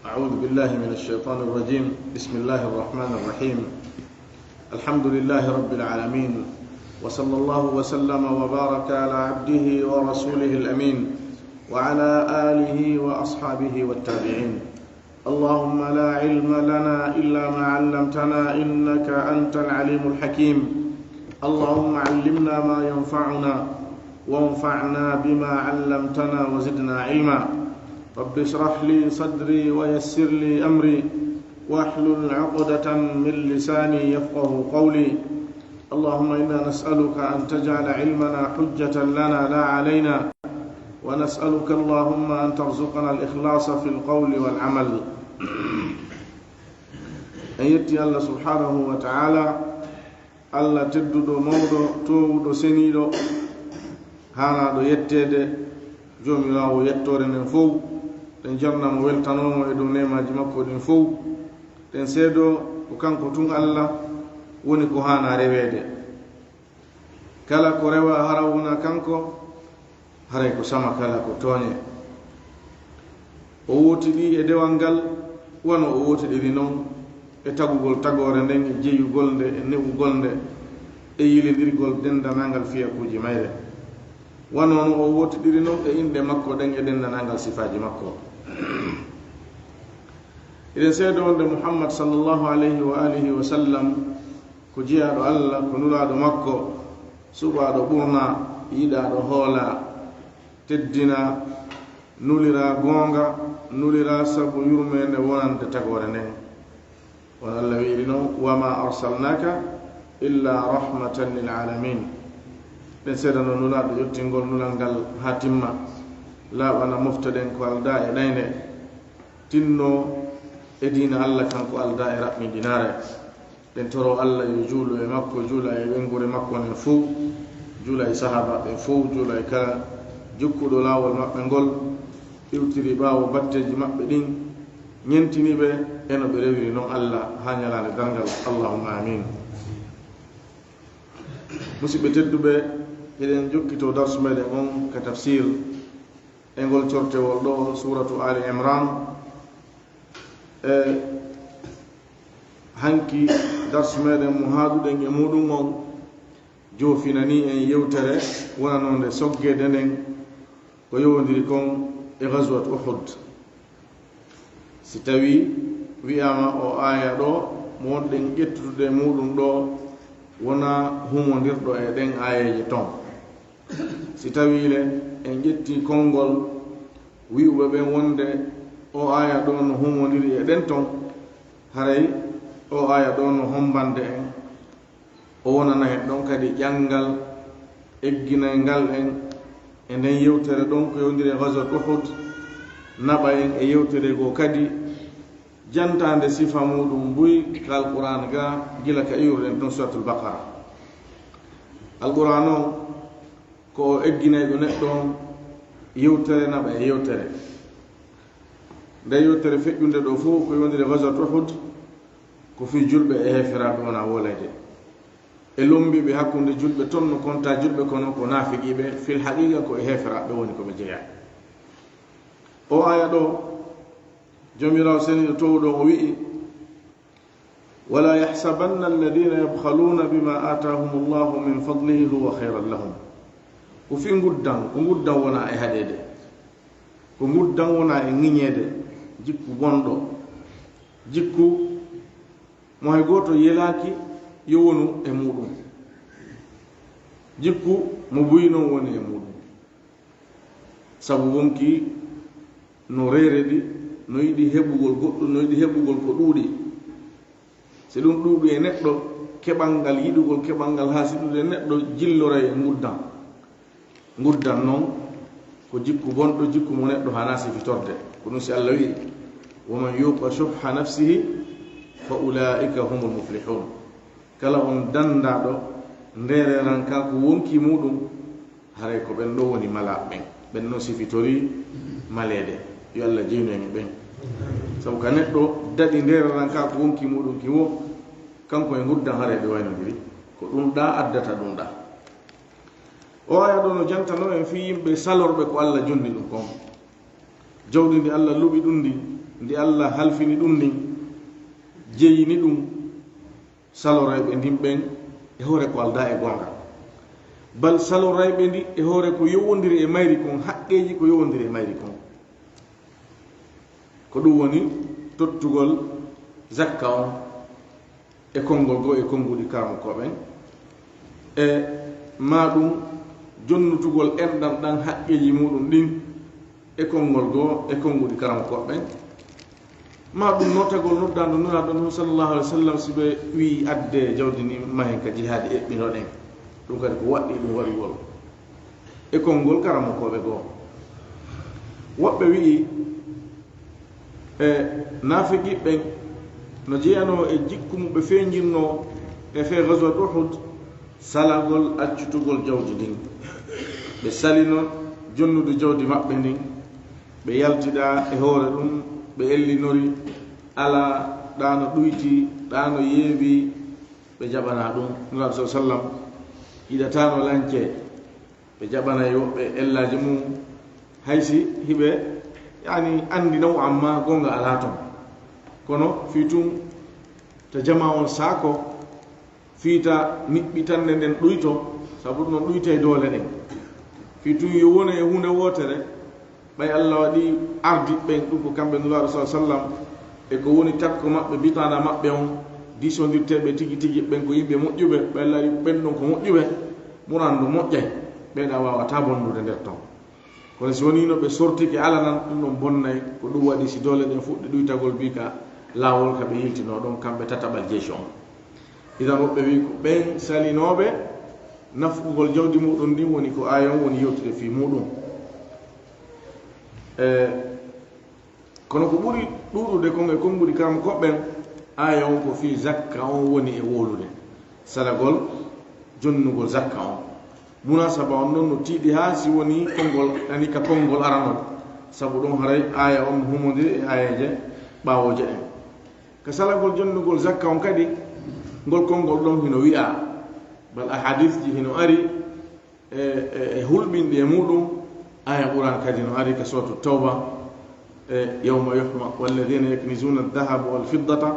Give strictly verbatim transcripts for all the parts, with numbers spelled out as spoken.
أعوذ بالله من الشيطان الرجيم. بسم الله الرحمن الرحيم. الحمد لله رب العالمين. وصلى الله وسلم وبارك على عبده ورسوله الأمين وعلى آله وأصحابه والتابعين. اللهم لا علم لنا إلا ما علمتنا إنك أنت العليم الحكيم. اللهم علمنا ما ينفعنا وانفعنا بما علمتنا وزدنا علما. رب اشرح لي صدري ويسر لي أمري واحلل عقدة من لساني يفقه قولي. اللهم إنا نسألك أن تجعل علمنا حجة لنا لا علينا، ونسألك اللهم أن ترزقنا الإخلاص في القول والعمل. En yetti Allah subhanahu wa ta'ala, Allah tedduɗo, mawɗo, toowuɗo, seniiɗo, haanaaɗo yetteede, Joomiraawo yettoore nden fow. Ɗen jarna mo, weltanoo mo e dow neemaaji makko ɗin fow. Ɗen seedoo ko kanko tun Allah woni ko haanaa reweede. Kala ko rewaa hara wonaa kanko, haray ko sama, kala ko tooñe. O wootiɗi e dewal ngal, wano o wootiɗiri non e tagugol tagoore nden, e jeyugol nde, e ne'ugol nde, e yilindirgol denndanangal fiyakuuji mayre. Wano no o wootiɗiri non e inɗe makko ɗen e denndanangal sifaaji makko. Eɗen seedoo wonde Muhammad sallallahu alayhi wa alihi wa sallam ko jiyaaɗo Allah, ko nulaaɗo makko, suɓaaɗo ɓurnaa, yiɗaaɗo hoolaa, teddinaa, nuliraa goonga, nuliraa sabu yurmeende wonande tagoore nden. Wano Allah wi'iri non, "Wa ma arsalnaka illa rahmatan lil alamin." Ɗen seedano nulaaɗo yottingol nulal ngal haa timma, laaɓana mofte ɗen ko aldaa e ɗaynde, tinnoo e diina Allah kan ko aldaa e raɓɓindinaare. Ɗen toroo Allah yo juulu e makko, juula e ɓeynguure makko nden fow, juula e sahaabaaɓe fow, juula e kala jokkuɗo laawol maɓɓe ngol, iwtiri ɓaawo batteeji maɓɓe ɗin, ñentini ɓe e no ɓe rewiri non Allah haa ñalaande darngal. Allahumma amin. Musidɓe tedduɓe, eɗen jokkitoo darsu meɗen on ka tafsir e ngol cortewol ɗo, suuratu Ali Imran. E hanki darsu meɗen mo haaɗuɗen e muɗum on, joofinanii en yewtere wonanoonde soggeede nden, ko yowondiri kon e Ghazwat Uhud. Si tawii wi'aama o aaya ɗo mo wonɗen ƴettude muɗum ɗo wonaa humondirɗo e ɗen aayeeje ton. Si tawii le en ƴettii konngol wi'uɓe ɓen wonde o aaya ɗo no humondiri e ɗen ton, haray o aaya ɗo no hombande en, o wonana en ɗon kadi ƴanngal egginayngal en e nden yewtere ɗon ko yowndiri e Ghazwat Uhud, naɓa en e yewtere goo kadi jantaande sifa muɗum buy ka Alqur'aan ga, gila ka iwruɗen ɗon Suuratul Baqara. Alqur'aan on ko o egginayɗo neɗɗo on yewtere naɓa e yewtere. Nde yewtere feƴƴunde ɗo fow ko yowndiri Ghazwat Uhud, ko fii julɓe e heeferaaɓe wonaa wooleede. E lombiiɓe hakkunde julɓe ton no kontaa julɓe, kono ko naafiqiiɓe, fil haqiiqa ko e heeferaaɓe woni ko ɓe jeyaa. O aaya ɗo, Joomiraawo seniiɗo toowuɗo o wi'i, "Wala yahsabanna alladhina yabkhaluna bima atahumullahu min fadlihi huwa khayran lahum." Ko fii nguddan, ko nguddan wonaa e haɗeede. Ko nguddan wonaa e ŋiñeede, jikku bonɗo. Jikku mo hay gooto yelaaki yo wonu e muɗum. Jikku mo buy non woni e muɗum. Sabu wonkii no reeredi, no yiɗi heɓugol goɗɗum, no yiɗi heɓugol ko ɗuuɗi. Si ɗum ɗuuɗi e neɗɗo, keɓal ngal, yiɗugol keɓal ngal haa si ɗuuɗi e neɗɗo jilloray e nguddan. Nguddan non ko jikku bonɗo, jikku mo neɗɗo haanaa sifitorde. Ko ɗum si Allah wi'i, "Wa man yuqa shuhha nafsihi fa ulaika humul muflihun." Kala on danndaaɗo ndeererankaaku wonkii muɗum, haray ko ɓen ɗo woni malaaɓe ɓen. Ɓen no sifitorii maleede. Yo Allah jeynu en e ɓen. Sabu ka neɗɗo daɗi ndeererankaaku wonkii muɗum ki wo, kanko e nguddan haray ɓe waynondiri. Ko ɗum ɗaa addata ɗum ɗaa. O aaya ɗo no jantanoo en fii yimɓe salorɓe ko Allah jonni ɗum kon. Jawdi ndi Allah luɓi ɗum ndi, Ndi Allah halfini ɗum ndin, jeyini ɗum salorayɓe ndin ɓen e hoore ko aldaa e goonga. Bal salorayɓe ndi e hoore ko yowondiri e mayri kon, haqqeeji ko yowondiri e mayri kon. Ko ɗum woni tottugol zakka on e konngol goo e konnguɗi karamokooɓe ɓen, e maa ɗum jonnutugol enɗan ɗan haqqeeji muɗum ɗin e konngol goo e konnguɗi karamokooɓe ɓen, maa ɗum notagol noddaandu Nulaaɗo on sallallahu alaihi wasallam, si ɓe wi'i addee jawdi ndin mahen ka jihaadi eɓɓinoɗen, ɗum kadi ko waɗɗii ɗum waɗugol e konngol karamokooɓe goo. Woɓɓe wi'i, e naafiqiiɓe ɓen no jeyanoo e jikku mu ɓe feeñirnoo e fee Ghazwat Uhud, salagol accutugol jawdi ndin. Ɓe salino jonnude jawdi maɓɓe ndin, ɓe yaltidaa e hoore ɗum, ɓe ellinori, alaa ɗaa no ɗuyti, ɗaa no yeebi, ɓe jaɓanaa ɗum. Nulaaɗo sallallahu alaihi wasallam yiɗataano lancee. Ɓe jaɓanay woɓɓe ellaaji mum, hay si hiɓe, yani, anndi non, amma goonga alaa ton. Kono fii tun ta jamaa on saako, fii ta niɓɓitannde nden ɗuyto, sabu ɗum no ɗuytay doole ɗen. Fii tun yo wone e huunde wootere, ɓay Allah waɗi ardiiɓe ɓen, ɗum ko kamɓe Nulaaɗo sallallahu alaihi wasallam, e ko woni takko maɓɓe, bitaana maɓɓe on, diisondirteeɓe tigi tigi, ɓen ko yimɓe moƴƴuɓe, ɓay Allah waɗi ɓen ɗon ko moƴƴuɓe, murandu moƴƴay, ɓen a waawataa bonnude nder ton. Kono si wonii no ɓe sortike alanan, ɗum ɗon bonnay, ko ɗum waɗi si doole ɗen fuɗɗi ɗuytagol bi ka laawol ka ɓe yiltinoo ɗon, kamɓe tataɓal jeysi on. Idan woɓɓe wi'i ko ɓen salinooɓe nafqugol jawdi muɗum ndin woni ko aaya on woni yewtude fii muɗum. E, kono ko ɓuri ɗuuɗude kon e konnguɗi karamokooɓe ɓen, aaya on ko fii zakka on woni e wowlude, salagol jonnugol zakka on. Munasaba on non no tiiɗi haa si woni konngol, yani ka konngol aranol, sabu ɗon haray aaya on humondiri e aayeeje ɓaawooje ɗen. Ka salagol jonnugol zakka on kadi, ngol konngol ɗon hino wi'aa, bal ahadisji hino ari, e, e, e hulɓinɗi e muɗum. Aya Qur'an kadi no ari ka Suratu Tawba, e, "Yawma yuhma, walladhina yaknizuna adh-dhahaba wal-fiddata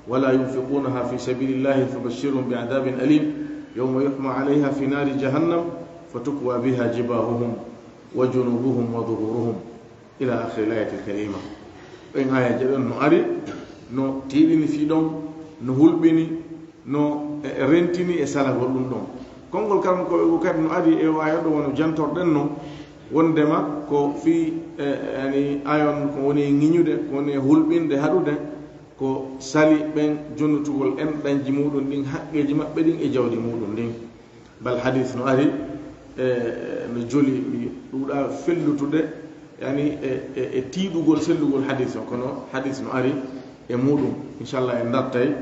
wa la yunfiqunaha fi sabilillahi fabashshirhum bi'adhabin alim. Yawma yuhma 'alayha fi nari jahannam fatukwa biha jibahuhum wa junubuhum wa dhuhuruhum." Ila akhiril ayatil karima. Ɗen ayaje ɗen no ari, no tiiɗini fii ɗon, no hulɓini, no, e, e rentini e salagol ɗum ɗon. Konngol karamokooɓe goo kadi no ari e o aya ɗo wano jantorɗen non, wondema ko fii, e, e, yani, ayon ko woni e ŋiñude, ko woni e hulɓinde, haɗude, ko sali ɓen jonnutugol enɗanji muɗum ɗin, haqqeeji maɓɓe ɗin e jawdi muɗum ndin. Bal hadis no ari, e, no joli, mi ɗuuɗa fellutude, yani, e, e, e tiiɗugol sellugol hadis on, kono hadis no ari e muɗum. Inchallah, en dartay,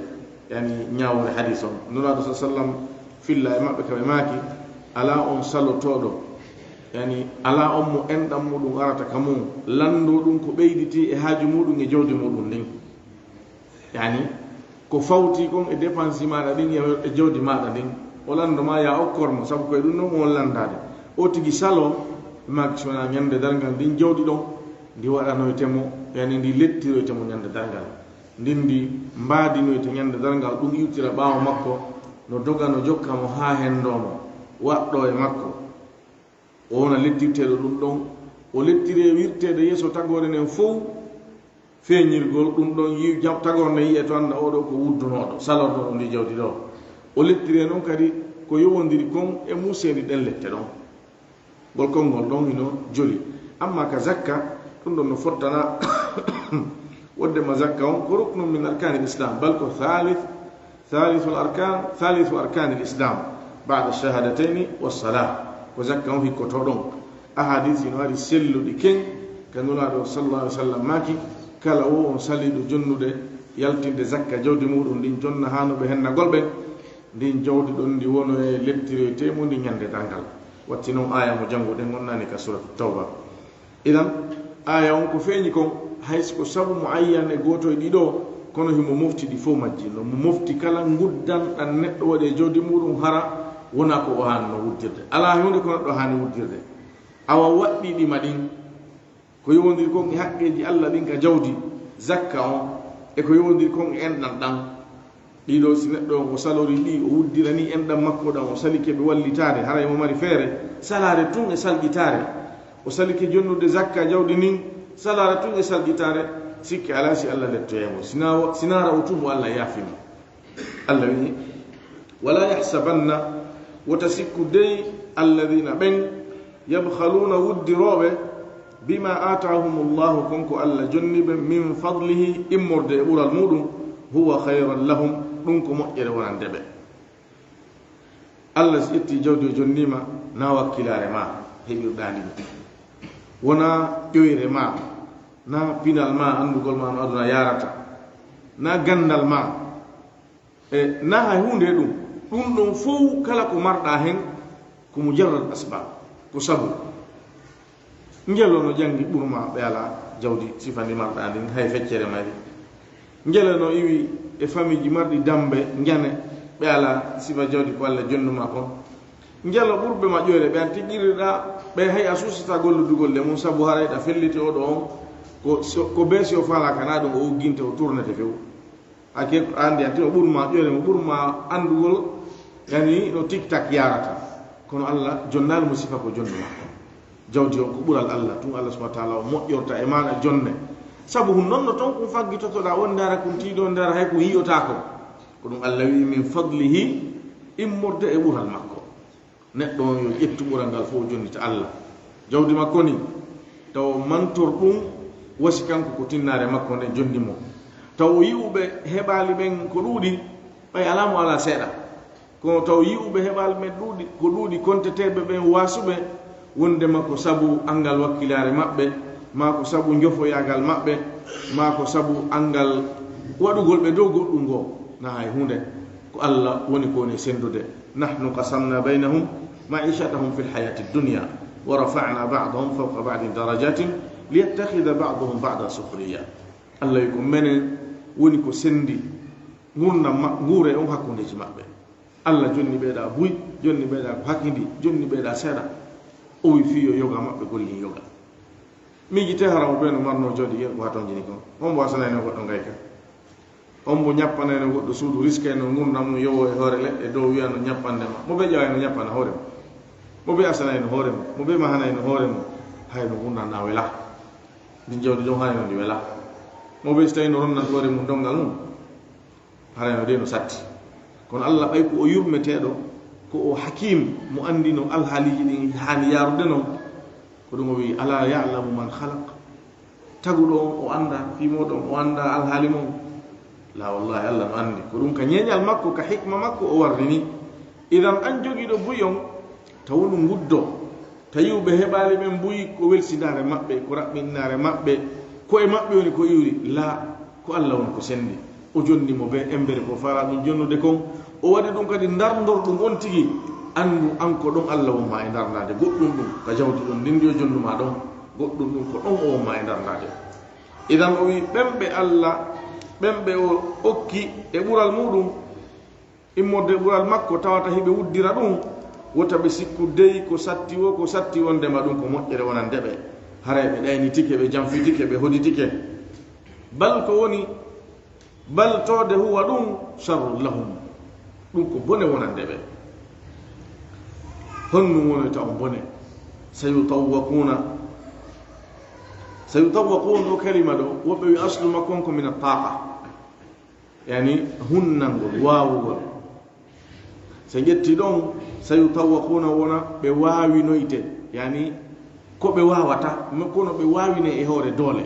yani, ñaawore hadis on. Nulaaɗo sa sallam filla e maɓɓe ka ɓe maaki, alaa on salotooɗo, yani, alaa on mo enɗan muɗum arata ka mum, lanndoo ɗum ko ɓeyditi e haaju muɗum e jawdi muɗum ndin. Yani, ko fawti kon e dépense maaɗa ɗin e, e jawdi maaɗa ndin, o lanndo ma ya okkor mo, sabu ko e ɗum ɗon on lanndaade. O tigi saloo, maaki si wonaa ñande darngal ndin jawdi ɗon, ndi waɗanoyte mo, yani ndi lettiroyte mo ñande darngal. Ndin ndi mbaadinoyte ñande darngal, ɗum iwtira ɓaawo makko, no doga no jokka mo haa hendoo mo, waɗɗoo e makko. O wona lettirteeɗo ɗum ɗon, o lettiree wirteede yeeso tagoore nden fow, feeñirgol ɗum ɗon, yi-, jam-, tagoore nden yi'ee to annda oo ɗoo ko wuddunooɗo, salorɗo ɗum ndi jawdi ɗoo. O lettiree non kadi ko yowondiri kon e muuseede ɗen lette ɗon. Ngol konngol ɗon hino joli. Amma ka zakka, ɗum ɗon no fottana wonde ma zakka on ko ruknun min arkaanil islam, bal ko thalith, thalithul arkaan, thalithu arkaanil islam, ba'da shahadatayni was salah. Ko zakka on hikkotoo ɗon. Ahadis hino ari selluɗi ken, ka Nulaaɗo sallallahu alaihi wasallam maaki, kala wo on saliiɗo jonnude yaltinde zakka jawdi muɗum ndin jonna haa no ɓe hennagol ɓen, ndin jawdi ɗon ndi wonoyee lettiroytee mo ndi ñande darngal. Watti non aaya mo jannguɗen on nani ka Suratu Tawba. Idan, aaya on ko feeñi kon, hay si ko sabu muayyan e gooto e ɗiɗo, kono himo mofti ɗi fow majji. No mo mofti kala nguddan ɗan neɗɗo waɗi e jawdi muɗum hara wonaa ko o haani no wuddirde. Alaa huunde ko neɗɗo haani wuddirde. Awa waɗɗii ɗi ma ɗin, ko yowondiri kon e haqqeeji Allah ɗin ka jawdi, zakka on e ko yowondiri kon e enɗan ɗan. Ɗiɗo, si neɗɗo on o salori ɗi, o wuddira ni enɗan makko ɗan, o salike ɓe wallitaade, haray mo mari feere, salaare tun e salƴitaare. O salike jonnude zakka jawdi nin, salaare tun e salƴitaare, sikke alaa si Alla lettoyay mo. Sinaa, sinaara o tuubu, Alla yaafi mo. Alla wi'i, "Wala yahsabanna, wota sikku dey, alladina ɓen, yabkhaluuna, wuddirooɓe, bima aatahumullahu, kon ko Alla jonni ɓe, min fadlihi, immorde e ɓural muɗum, huwa khayran lahum, ɗum ko moƴƴere wonande ɓe." Alla si ƴetti jawdi o jonnima, na wakkilaare ma heɓirɗa ndi, wona ƴoyre ma, na pinal ma, anndugol ma no aduna yarata, na ganndal ma, e na hay huunde e ɗum. Ɗum ɗon fow, kala ko marɗa hen, ko mujarrad asbab, ko sabu. Ngelo no janngi ɓurma ɓe alaa jawdi, sifa ndi marɗa ndin, hay feccere mayri. Ngelo no iwi e famiiji marɗi dambe, njane, ɓe alaa sifa jawdi ko Alla jonnuma kon. Ngelo ɓurɓe ma ƴoyre, ɓe an tigi ɓurɗa ɓe, hay a suusata golludugol le mum, sabu haray ɗa felliti oɗo on, ko, so, ko bee si o faalaaka na ɗum, o ugginte, o tournete few. A ke-, a anndi, anndi o ɓurma ƴoyre, mo ɓurma anndugol, yani no tik tak yarata. Kono Alla jonnaali mo sifa ko jonnuma. Jawdi on ko ɓural Alla, tun Alla subhanahu wa taala o moƴƴorta e maaɗa jonne. Sabu hun non no ton kun faggitotoɗa, on ndaara kun tiiɗo, on ndaara hay kun yi'otaako. Ko ɗum Alla wi'i, "Min fadlihi", immorde e ɓural makko. Neɗɗo on yo ƴettu ɓural ngal fof, o jonnita Alla. Jawdi makko ni, taw o mantor ɗum, wasi kanko ko tinnaare makko nden jonni mo. Taw o yi'uɓe heɓaali ɓen ko ɗuuɗi, ɓay alaa mo alaa seeɗa. Kono taw yi'uɓe heɓaali ɓen ɗuuɗi, ko ɗuuɗi konteteeɓe ɓen waasuɓe, wondema ko sabu anngal wakkilaare maɓɓe, maa ko sabu njofoyaagal maɓɓe, maa ko sabu anngal waɗugol ɓe dow goɗɗum ngoo, na hay huunde. Ko Alla woni ko woni e senndude. "Nahnu qasamna baynahum ma'ishatahum fil hayati dunya, wa rafa'na ba'dahum fawqa ba'din darajatin liyattakhidha ba'duhum ba'dan sukhriya." Alla wi ko menen woni ko senndi ngurndan ma-, nguure on hakkundeji maɓɓe. Alla jonni ɓeeɗa buy, jonni ɓeeɗa ko hakindi, jonni ɓeeɗa seeɗa. O wi fii yo yoga maɓɓe gollin yoga. Miijitee hara mo ɓe no marnoo jawdi yen ko hatonjini kon. Hombo asanayno goɗɗo ngayka? Hombo ñappanayno goɗɗo suudu, riskayno ngurndan mum, yowo e hoore leɗɗe dow, wiyano ñappande ma? Mo ɓe ƴawayno ñappana hoore mum? Mo ɓe asanayno hoore mum? Mo ɓe mahanayno hoore mum? Hayno ngurndan na wela. Ndin jawdi ɗon hayno ndi wela. Mo ɓe si tawino ronnan hoore mum donngal mum? Haray no de no satti. Kono Alla ɓay ko o yurmeteeɗo, ko o hakim, mo anndi no alhaaliiji ɗin haani yaarude non. Ko ɗum o wi'i, "Alaa ya'lamu man khalaq." Taguɗo on o annda, fii mooɗon o annda alhaali mon? La, wallahi, Alla no anndi. Ko ɗum ka ñeeñal makko, ka hikma makko o warri ni. Idan an jogiiɗo buy on, taw ɗum nguddo. Tawi ɓe heɓaali ɓen buy ko welsindaare maɓɓe, ko raɓɓinɗinaare maɓɓe, ko e maɓɓe woni ko iwri. Laa, ko Alla woni ko senndi. O jonni mo bee emmbere ko faalaa ɗum jonnude kon. O waɗi ɗum kadi ndarndorɗum on tigi. Anndu an ko ɗon Alla won ma e ndarndaade. Goɗɗum ɗum ka jawdi ɗon ndin ndi o jonnu ma ɗon. Goɗɗum ɗum ko ɗon o won ma e ndarndaade. Idan o wi'i ɓen ɓe Alla, ɓen ɓe o okki e ɓural muɗum, immorde ɓural makko, tawata hiɓe wuddira ɗum, wota ɓe sikku dey ko satti wo, ko satti wondema ɗum ko moƴƴere wonande ɓe. Haray ɓe ɗaynitike, ɓe janfitike, ɓe hoditike. Bal ko woni, bal toode huwa ɗum sharrun lahum. Ɗum ko bone wonande ɓe. Honɗum wonata on bone? Sayutawwaquuna. Sayutawwaquun o kalima ɗo, woɓɓe wi aslu makko on ko min attaqa. Yani hunnangol, waawugol. So ƴetti ɗon, sayutawwaquuna wona ɓe waawinoyte, yani ko ɓe waawata, kono ɓe waawine e hoore doole.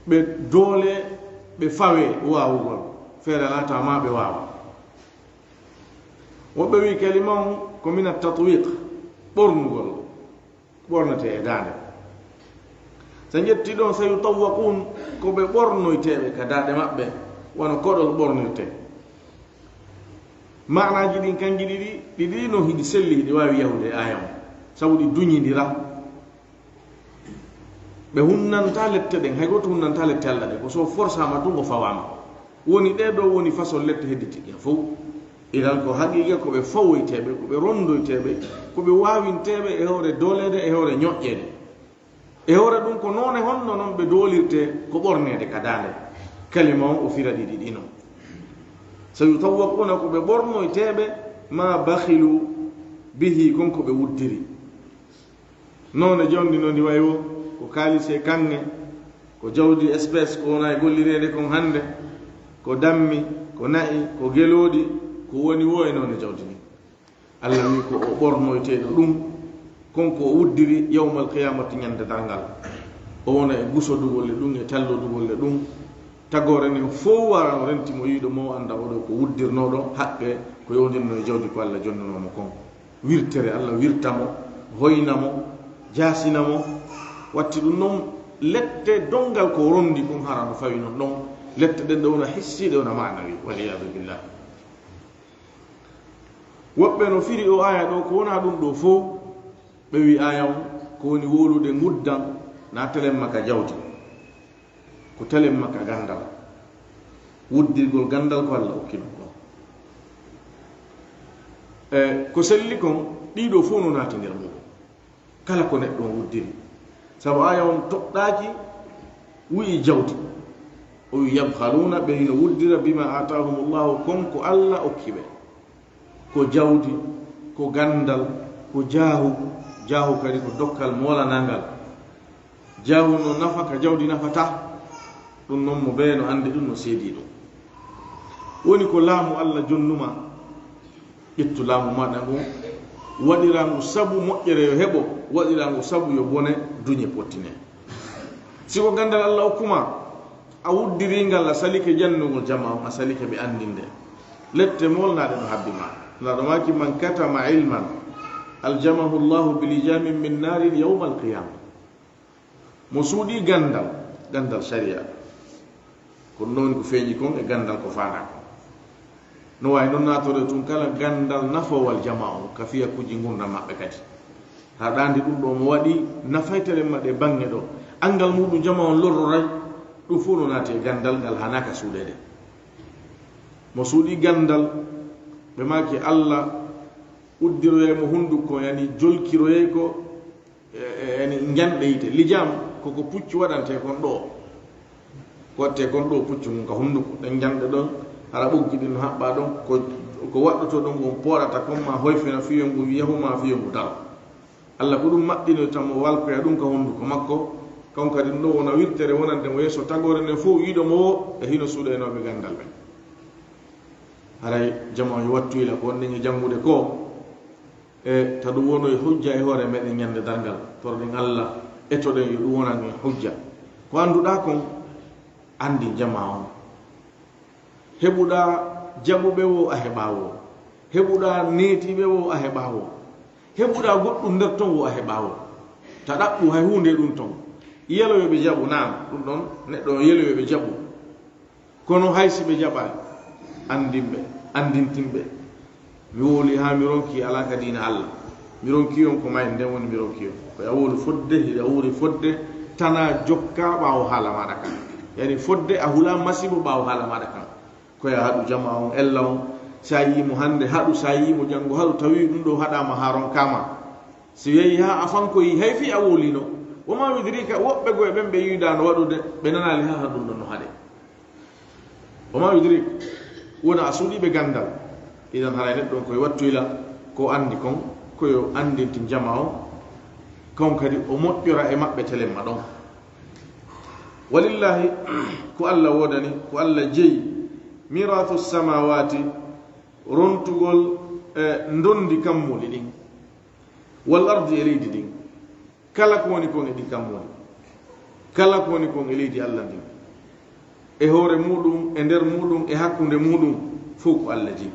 Ɓe doole, ɓe fawe waawugol. Feere laata ma ɓe waawa. Woɓɓe wi kalima on ko min attatwiq, ɓornugol. Ɓornete e daande. So ƴetti ɗon, sayutawwaquun, ko ɓe ɓornoyteeɓe ka daande maɓɓe, wano koɗol ɓornirte. Maanaaji ɗin kanji ɗiɗi, ɗiɗi no hiɗi selli, hiɗi waawi yahude e aaya on, sabu ɗi duñindira. Ɓe hunnanta lette ɗen, hay gooto hunnanta lette Alla ɗen, ko so forsaama tun o fawaama. Woni ɗee ɗoo woni façon lette hedditi ɗen fow. Idan ko haqiiqa ko ɓe fawoyteeɓe, ko ɓe rondoyteeɓe, ko ɓe waawinteeɓe e hoore dooleede, e hoore ñoƴƴeede. E hoore ɗum, ko noone honno non ɓe doolirte ko ɓorneede ka daande? Kalima on o fira ɗiɗi ɗi non. Sa yutawwaquuna, ko ɓe ɓornoyteeɓe, ma bakhilu bihi, kon ko ɓe wuddiri. Noone jawdi no ndi wayi wo, ko kaalise kanŋe, ko jawdi espèce ko wona e gollireede kon hannde, ko dammi, ko na'i, ko gelooɗi, ko woni wo e noone jawdi ni. Allah wi ko o ɓornoyteeɗo ɗum, kon ko o wuddiri yawmal qiyamati, ñande darngal. O wona e gusodugol e ɗum, e tallodugol e ɗum. Tagoore nden fow wara no renti mo yiiɗo mo, annda oɗo ko wuddirnooɗo haqqe ko yowndinno e jawdi ko Allah jonnunoo mo kon. Wirtere, Allah wirta mo, hoyna mo, jaasina mo. Watti ɗum non, lette donngal ko rondi kon hara no fawi non ɗon. Lette ɗen ɗo wona hissiiɗe, wona maanawi, wal iyaadu billah. Woɓɓe no firi o aya ɗo ko wona ɗum ɗo fow. Ɓe wi aya on ko woni wowlude nguddan, na telemma ka jawdi, ko telemma ka gandal. Wuddirgol gandal ko Allah okki ɗum ɗon. E ko selli kon, ɗiɗo fow no naati nder muɗum. Kala ko neɗɗo on wuddiri. Sabu aya on toɗɗaaki wi'i jawdi. O wi yabkhaluna, ɓe hino wuddira bima atahumullahu, kon ko Allah okki ɓe. Ko jawdi, ko gandal, ko jaahu, jaahu kadi ko dokkal moolanangal. Jaahu no nafa ka jawdi nafata, ɗum non mo bee no andi ɗum, no seedi ɗum. Woni ko laamu Allah jonnuma, ƴettu laamu maɗa ngun, waɗira ngu sabu moƴƴere yo heɓo, waɗira ngu sabu yo bone duñe pottine. Si ko gandal Allah okkuma, a wuddiri ngal, a salike jannugol jama on, a salike ɓe andinde. Lette molnaɗe no habbi ma. Laɗo maaki, man katama ilman aljamahu Allahu bilijamin min narin yawmal qiyama. Mo suuɗi gandal, gandal sharia. Ko non ko feeñi kon e gandal ko faanaa kon. No waawi non naatore tun kala gandal nafowal jama on, ka fiya kuji ngurndan maɓɓe kadi. Haɗaandi ɗum ɗo mo waɗi nafaytere maɓɓe bange ɗo. Angal muɗum jama on lorroray, ɗum fow no naati e gandal ngal hanaa ka suuɗeede. Mo suuɗi gandal, ɓe maaki Allah uddiroyay mo hunduko, yani jolkiroyay ko, e, e, yani njanɗe yite. Lijam ko ko puccu waɗante kon ɗo. Ko watte kon ɗo puccu ngun ka hunduko. Ɗen njanɗe ɗon, hara ɓoggi ɗin no haɓɓa ɗon, ko, ko waɗɗoto ɗon ngon pooɗata kon ma hoyfina fiyo ngu yahu ma fiyo ngu daro. Allah ko ɗum maɓɓinoyta mo walkoya ɗum ka hunduko makko. Kan kadi ɗum ɗo wona wirtere wonande mo yeeso tagoore nden fow yiɗo mo wo e hino suuɗaynooɓe gandal ɓen. Haray jama yo wattu ila ko wonɗen e janngude ko, e ta ɗum wono e hujja e hoore meɗen ñande darngal. Torɗen Allah, etoɗen yo ɗum wonan en hujja. Ko annduɗaa kon, anndin jama on. Heɓuɗaa jaɓuɓe wo a heɓaa wo. Heɓuɗaa neetiiɓe wo a heɓaa wo. Heɓuɗaa goɗɗum nder ton wo a heɓaa wo. Ta ɗaɓɓu hay huunde e ɗum ton. Yeloyo ɓe jaɓu, naam, ɗum ɗon neɗɗo on yeloyo ɓe jaɓu. Kono hay si ɓe jaɓaali, anndin ɓe, anndintin ɓe. Mi wowli haa mi ronki alaa ka diina Allah. Mi ronki on ko mayde nden woni mi ronki on. Ko a wowli fodde, hiɗa wuuri fodde, tanaa jokkaa ɓaawo haala maaɗa kan. Yani fodde a hulaa masiibo ɓaawo haala maaɗa kan. Ko ya haɗu jama on, ella on, si a yi'i mo hannde haɗu, si a yi'i mo janngo haɗu, tawi ɗum ɗo haɗaama haa ronkaama. Si yehi haa a fankoyi, hay fii a wowlino. Wa maa yudriika, woɓɓe goo e ɓen ɓe yiɗaano waɗude, ɓe nanaali haa haɗum ɗon no haɗe. Wa maa yudriik, wona a suuɗii ɓe ganndal. Idan haray neɗɗo on ko yo wattu ila ko anndi kon, ko yo anndintin jama on, kon kadi o moƴƴora e maɓɓe telemma ɗon. Walillaahi, ko Allah woodani, ko Allah jeyi, miiraasu samaawaati, rontugol e ndondi kammuuli ɗin, wal ardi, e leydi ndin. Kala ko woni kon e ɗi kammuuli, kala ko woni kon e leydi Allah ndin, e hoore muɗum, e nder muɗum, e hakkunde muɗum, fow ko Allah jeyi.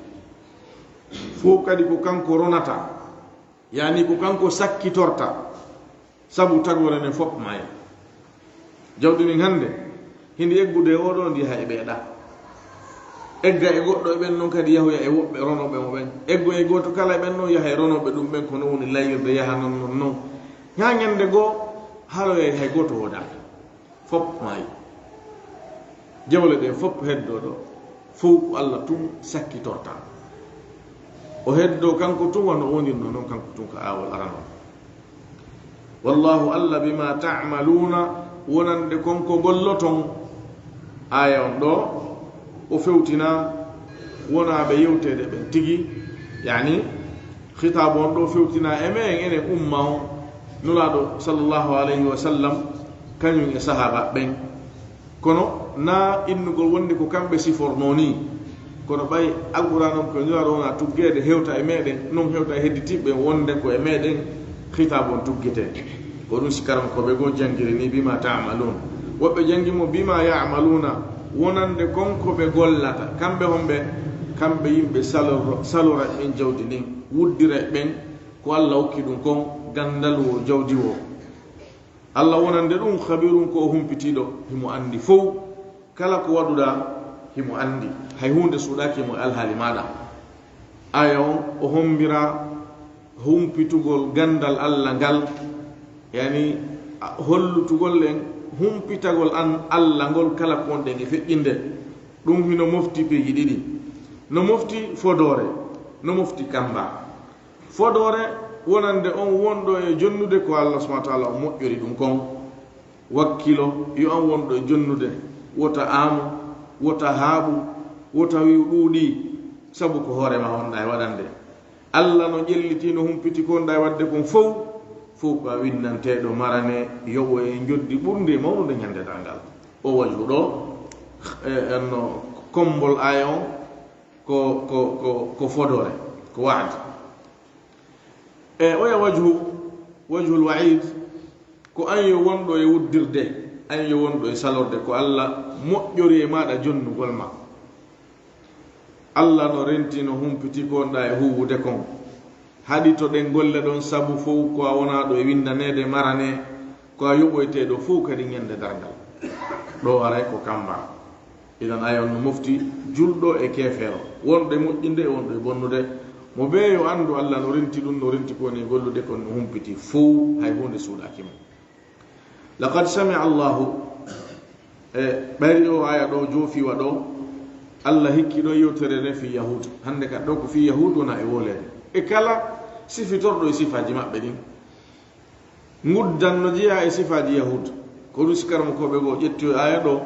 Fow kadi ko kanko ronata, yani ko kanko sakkitorta, sabu tagoore nden fof maayi. Jawdi ndin hannde, hindi eggude e oɗo, ndi yaha e ɓeeɗa. Egga e goɗɗo e ɓen non kadi yahoya e woɓɓe ronooɓe mo ɓen. Eggo e gooto kala e ɓen non yaha e ronooɓe ɗum ɓen, ko non woni layirde yaha non, non, non. Haa ñande goo, haroya hay gooto woodaaki. Fof maayi. Jawle ɗe fof heddoo ɗo, fow ko Allah tun sakkitorta. O heddoo kanko tun wano o wonirno non kanko tun ka aawol aranol. Wallahu, Allah, bima ta'maluna, wonande kon ko golloton. Aya on ɗo, o fewtina wonaaɓe yewteede ɓen tigi, yani, khitaabu on ɗo fewtina e men, enen umma on, Nulaaɗo sallallahu alayhi wa sallam, kañum e sahaaba ɓen. Kono na innugol wonde ko kamɓe sifornoo nii, kono ɓay Alquraan on ko Nulaaɗo wona tuggeede hewta e meɗen, non hewta e hedditiiɓe wonde ko e meɗen khitaabu on tuggetee. Ko ɗum si karamokooɓe goo janngiri nii, bima ta'malun. Woɓɓe janngi mo bima ya'maluna, wonande kon ko ɓe gollata. Kamɓe honɓe? Kamɓe yimɓe salor-, salora ɓen jawdi ndin, wuddira ɓen ko Allah okki ɗum kon, ganndal woo, jawdi woo. Allah wonande ɗum khabirun, ko o humpitiiɗo, himo anndi fow. Kala ko waɗuɗaa, himo anndi. Hay huunde suuɗaaki mo e alhaali maaɗa. Aya on, o hommbira humpitugol ganndal Allah ngal, yani, a, hollutugol en humpitagol an Allah ngol kala ko wonɗen e feƴƴinde. Ɗum hino mofti piiji ɗiɗi. No mofti fodoore, no mofti kamba. Fodoore wonande on wonɗo e jonnude ko Allah subhanahu wa ta'ala o moƴƴori ɗum kon. Wakkilo, yo an wonɗo e jonnude, wota aamu, wota haaɓu, wota wi'u ɗuuɗii, sabu ko hoore ma wonɗaa e waɗande. Allah no ƴelliti, no humpiti ko wonɗaa e waɗde kon fow, fow ko a winnanteeɗo marane, yoɓoye njoddi ɓurndi e mawnude ñande darngal. O wajhu ɗo, e, en no kommbol aya on, ko, ko, ko, ko fodoore, ko wa'd. E oya wajhu, wajhul wa'id, ko an yo wonɗo e wuddirde, an yo wonɗo e salorde, ko Allah moƴƴori e maaɗa jonnugol ma. Allah no renti, no humpiti ko wonɗaa e huuwude kon. Haɗito ɗen golle ɗon, sabu fow ko a wonaaɗo e winndaneede marane, ko a yoɓoyteeɗo fow kadi ñande darngal. Ɗo aray ko kamba. Idan, aya on no mofti julɗo e keefeero, wonɗo e moƴƴinde e wonɗo e bonnude. Mo bee yo anndu, Allah no renti ɗum, no renti ko woni e gollude kon, no humpiti fow, hay huunde suuɗaaki mo. Laqad sami'a Allahu, e ɓayri o aya ɗo, joofiwa ɗo, Allah hikki ɗo yewtere nde fii Yahuud. Hannde ka ɗo ko fii Yahuud wona e wooleede. E kala sifitorɗo e sifaaji maɓɓe ɗin. Nguddan no jeyaa e sifaaji Yahuud. Ko ɗum si karamokooɓe goo ƴetti o aya ɗo,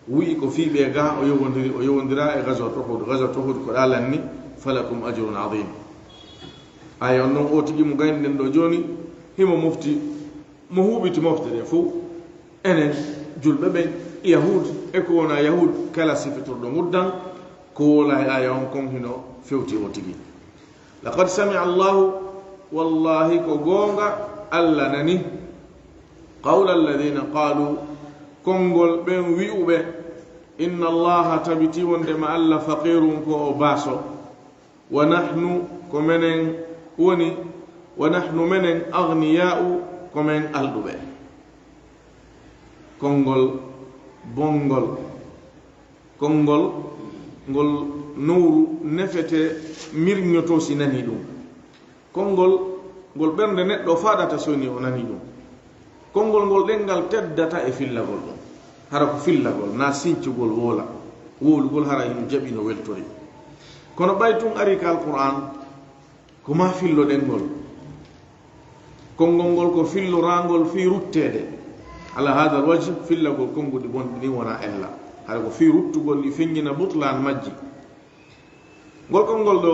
wi'i ko fii ɓe gaa o yowondiri, o yowondira e Gazwat Uhud. Gazwat Uhud ko ɗa lanni, falakum ajrun azim. Aya on non o tigi mo gayni ɗen ɗo jooni, himo mofti, mo huuɓiti mofte ɗe fow. Enen julɓe ɓen, Yahuud e ko wona Yahuud, kala sifitorɗo nguddan, ko woola e aya on kon hino fewti o tigi. Laqad sami'a Allahu, wallahi ko goonga Allah nani, qawla alladhina qalu, konngol ɓen wi'uɓe, inna Allaha, tabiti wonde ma Allah, faqirun ko o baaso, wa nahnu ko menen woni, wa nahnu menen aghniya'u ko men alɗuɓe. Konngol bonngol. Konngol ngol nowru nefete, mirñoto si nani ɗum. Konngol ngol ɓernde neɗɗo faaɗata so ni o nani ɗum. Konngol ngol ɗenngal teddata e fillagol ɗum. Hara ko fillagol, na sincugol woola. Wowlugol hara hino jaɓi no weltori. Kono ɓay tun ari ka Alqur'aan, ko ma filloɗen ngol. Konngol ngol ko filloraangol fii rutteede. Ala haadal wajh, fillagol konnguɗi bonɗi ɗin wona ella. Hara ko fii ruttugol ɗi feññina butlaan majji. Ngol konngol ɗo,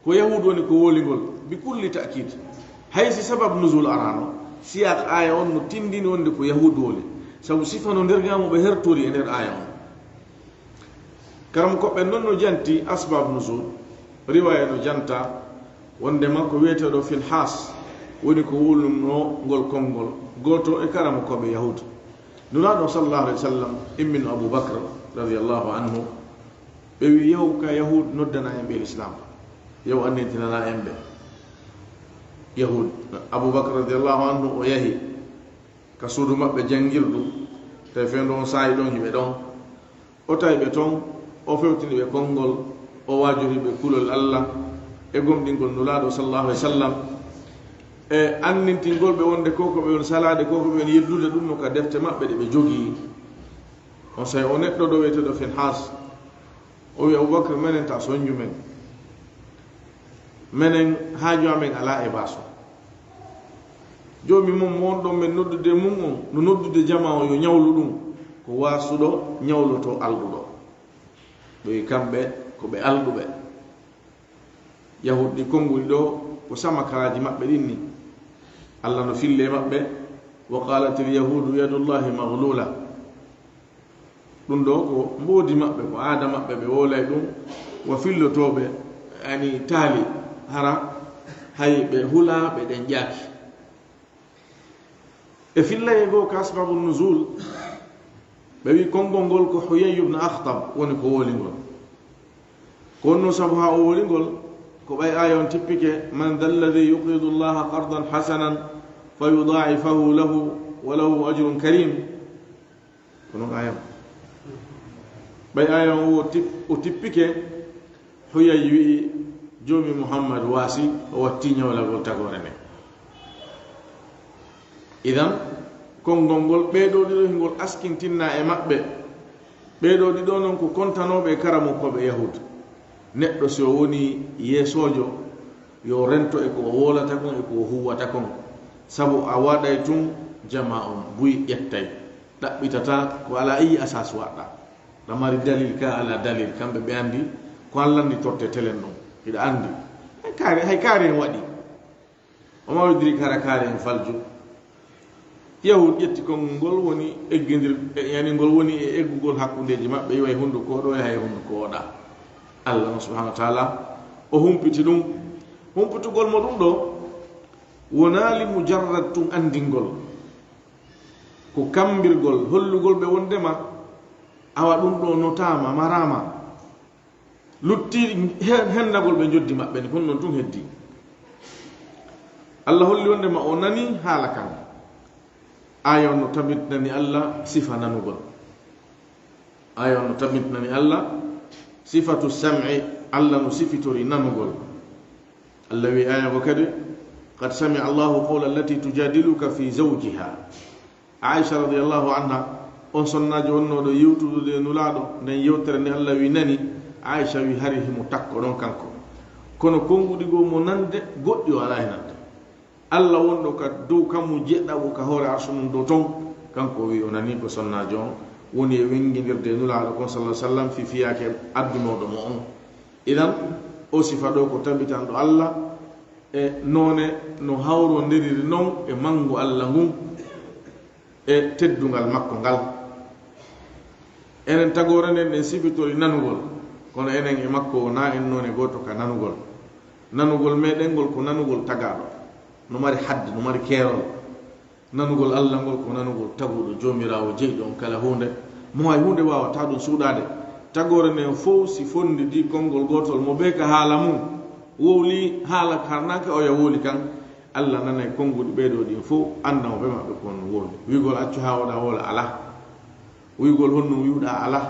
ko Yahuud woni ko wowlingol, bi kulli ta'kiid. Hay si sabab nuzul araano, siyaaq aya on no tindini wonde ko Yahuud wowli. Sabu sifa no nder gaamu ɓe hertori e nder aya on. Karamokooɓe non no janti asbab nuzul, riwaya no janta wonde ma ko wiyeteeɗo Finhas woni ko wowlunoo ngol konngol, gooto e karamokooɓe Yahuud. Nulaaɗo sallallahu alayhi wa sallam immino Abu Bakr radiyallahu anhu, ɓe wi, "Yahu ka Yahuud noddana en ɓe Lislaam, yahu anndintinana en ɓe." Yahuud, Abu Bakr radiyallahu anhu o yahi ka suudu maɓɓe janngirdu, tawi fewndo on saa'i ɗon hiɓe ɗon. O tawi ɓe ton, o fewtini ɓe konngol, o waajori ɓe kulol Allah e gomɗingol Nulaaɗo sallallahu alayhi wa sallam, e anndintingol ɓe wonde ko ko ɓe on salaade, ko ko ɓe on yeddude ɗum no ka defte maɓɓe ɗe ɓe jogii. On saa'i o neɗɗo ɗo wiyeteeɗo Finhas, o wi, "Abubakar, menen ta sonju men. Menen haaju amen alaa e baaso." Joomi mon mo wonɗon men noddude mum on, no noddude jamaa on yo ñawlu ɗum, ko waasuɗo ñawlotoo alɗuɗo. Ɓe wi'i kamɓe ko ɓe alɗuɓe. Yahuud ɗi konnguɗi ɗo ko samakaraaji maɓɓe ɗin ni. Allah no fille maɓɓe, "Wa qalatil yahudu yadullahi maghlula." Ɗum ɗo ko mboodi maɓɓe, ko aada maɓɓe, ɓe woolay ɗum. Wa fillotooɓe ani taali hara hay ɓe hula ɓe ɗen ƴaaki. E fillayee goo ka asbabu nuzul, ɓe wi konngol ngol ko Huyay ibn Akhtab woni ko wooli ngol. Ko honno sabu haa o wooli ngol? Ko ɓay aaya on tippike, "Man dha alladhi yuqridu Allaha qardan hasanan fa yudha'ifahu lahu wa lahu ajrun karim." Ko non aaya on. Ɓay aaya on o tip-, o tippike, Huyay wi'i, "Joomi Muhammad waasi, o watti ñawlagol tagoore nden." Idan, konngol ngol, ɓee ɗoo ɗiɗo hingol askintinna e maɓɓe. Ɓee ɗoo ɗiɗo non ko kontanooɓe e karamokooɓe Yahuud. Neɗɗo si o woni yeesoojo, yo rento e ko o woolata kon, e ko o huuwata kon. Sabu a waɗay tun, jamaa on buy ƴettay. Ɗaɓɓitata ko alaa iyi asas waɗɗa. Ɗa mari dalil ka alaa dalil, kamɓe ɓe anndi ko an lannditorde telen ɗon. Hiɗa anndi. Hay kaari, hay kaari en waɗi. O ma weddiri kara kaari en faljo. Yahuud ƴetti konngol ngol woni eggindir, e, yani ngol woni e eggugol hakkundeeji maɓɓe, iway hunnduko ɗo, yahay hunnduko oɗa. Allah on subhanahu wa ta'ala, o humpiti ɗum. Humpitugol mo ɗum ɗo, wonaali mujarrad tun anndingol. Ko kammbirgol, hollugol ɓe wonndema, awa ɗum ɗo notaama, maraama. Lutti hen-, hennagol ɓe njoddi maɓɓe ni, kono non tun heddi. Allah holli wonndema o nani haala kan. Aaya on no tabintinani Allah sifa nanugol. Aaya on no tabintinani Allah sifatu sam'i, Allah no sifitori nanugol. Allah wi aaya go kadi, "Qad sami'a Allahu qawla allati tujadiluka fi zawjiha." Aisha radiyallahu anha, on sonnaajo wonnooɗo yewtudude e Nulaaɗo, nden yewtere nde Allah wi nani, Aisha wi hari himo takko ɗon kanko. Kono konnguɗi goo mo nande, goɗɗi o alaa e nande. Allah wonɗo ka dow kammu jeɗɗaɓo ka hoore arsu mum dow ton, kanko o wi o nani ko sonnaajo on woni e wengindirde e Nulaaɗo kon sallallahu alaihi wasallam fi fiyaake addunooɗo mo on. Idan, o sifa ɗo ko tabitanɗo Allah, e noone no hawrondiriri non e manngu Allah ngun e teddungal makko ngal. Enen tagoore nden en sifitori nanugol, kono enen e makko wonaa en noone gooto ka nanugol. Nanugol meɗen ngol ko nanugol tagaaɗo, no mari hadde, no mari keerol. Nanugol Allah ngol ko nanugol taguɗo Joomiraawo jeyɗo on kala huunde, mo hay huunde waawataa ɗum suuɗaade. Tagoore nden fow si fonndidii konngol gootol mo bee ka haala mum, wowlii haala ka harnaaka oya wowli kan, Allah nanay konnguɗi ɓee ɗoo ɗin fow, annda mo bee maɓɓe ko honno wowli. Wi'ugol accu haa wooɗa wowla alaa. Wi'ugol honno wi'uɗaa alaa.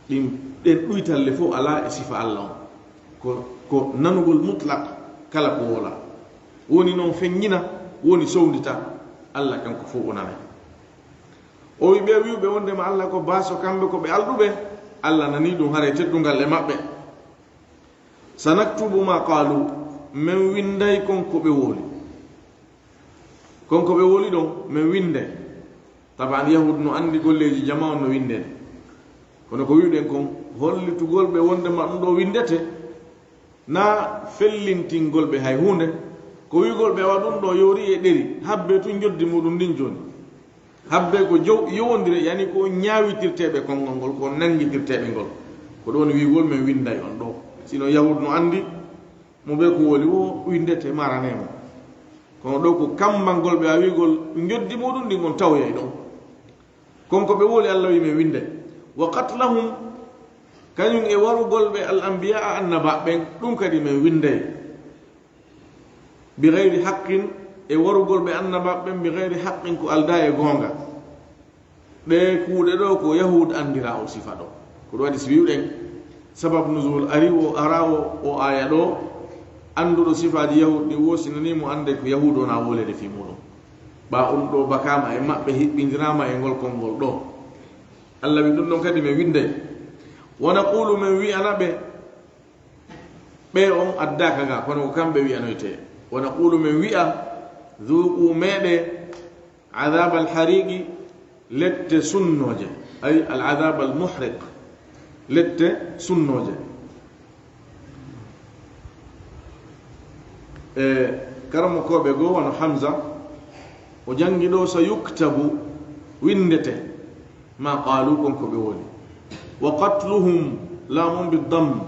Ɗin, ɗen ɗuytalle fow alaa e sifa Allah on. Ko, ko nanugol mutlaq kala ko wowla. Woni non feññina, woni sowndita, Allah kanko fow o nanay. O wi ɓe wi'uɓe wonndema Allah ko baaso, kamɓe ko ɓe alɗuɓe, Allah nanii ɗum haray teddungal e maɓɓe. "Sanaktubu ma qaalu", men winnday kon ko ɓe wowli. Kon ko ɓe wowli ɗon, men winnday. Taban Yahuud no anndi golleeji jamaa on no winndee. Kono ko wi'uɗen kon, hollitugol ɓe wonndema ɗum ɗo winndete, naa fellintingol ɓe hay huunde. Ko wi'ugol ɓe awa ɗum ɗo yoori e ɗeri, habbe tun njoddi muɗum ndin jooni. Habbe ko jow-, yowondire, yani ko ñaawitirteeɓe konngol ngol, ko nanngitirteeɓe ngol. Ko ɗum woni wi'ugol men winnday on ɗo. Sino Yahuud no anndi, mo bee ko wowli wo winndete, maranee mo. Kono ɗo ko kammbangol ɓe a wi'ugol njoddi muɗum ndin on tawoyay ɗon. Kon ko ɓe wowli Allah wi men winnday. Wa qatlahum, kañum e warugol ɓe al anbiya annabaaɓe ɓen, ɗum kadi men winnday. Bi gayri haqqin, e warugol ɓe annabaaɓe ɓen bi gayri haqqin ko aldaa e goonga. Ɗee kuuɗe ɗoo ko Yahuud anndira o sifa ɗo. Ko ɗum waɗi si wi'uɗen sabab nuzul ari o, ara o, o aaya ɗo, annduɗo sifaaji Yahuud ɗi wo si nanii mo annde ko Yahuud wona wolede fii muɗum. Ɓa on ɗo bakaama e maɓɓe, hiɓɓindiraama e ngol konngol ɗo. Allah wi ɗum ɗon kadi men winnday. Wa naqulu, men wi'ana ɓe, ɓe on addaaka ga, kono ko kamɓe wi'anoytee. Wa naqulu, men wi'a, Dhuqu, meeɗe, adhab al-hariqi, lette sunnooje, ay al-adhab al-muhriq, lette sunnooje. E karamokooɓe goo wano Hamza, o janngi ɗoo, "Sa yuktabu", winndete, "ma qaalu", kon ko ɓe woni. "Wa qatluhum", laamum bi damm,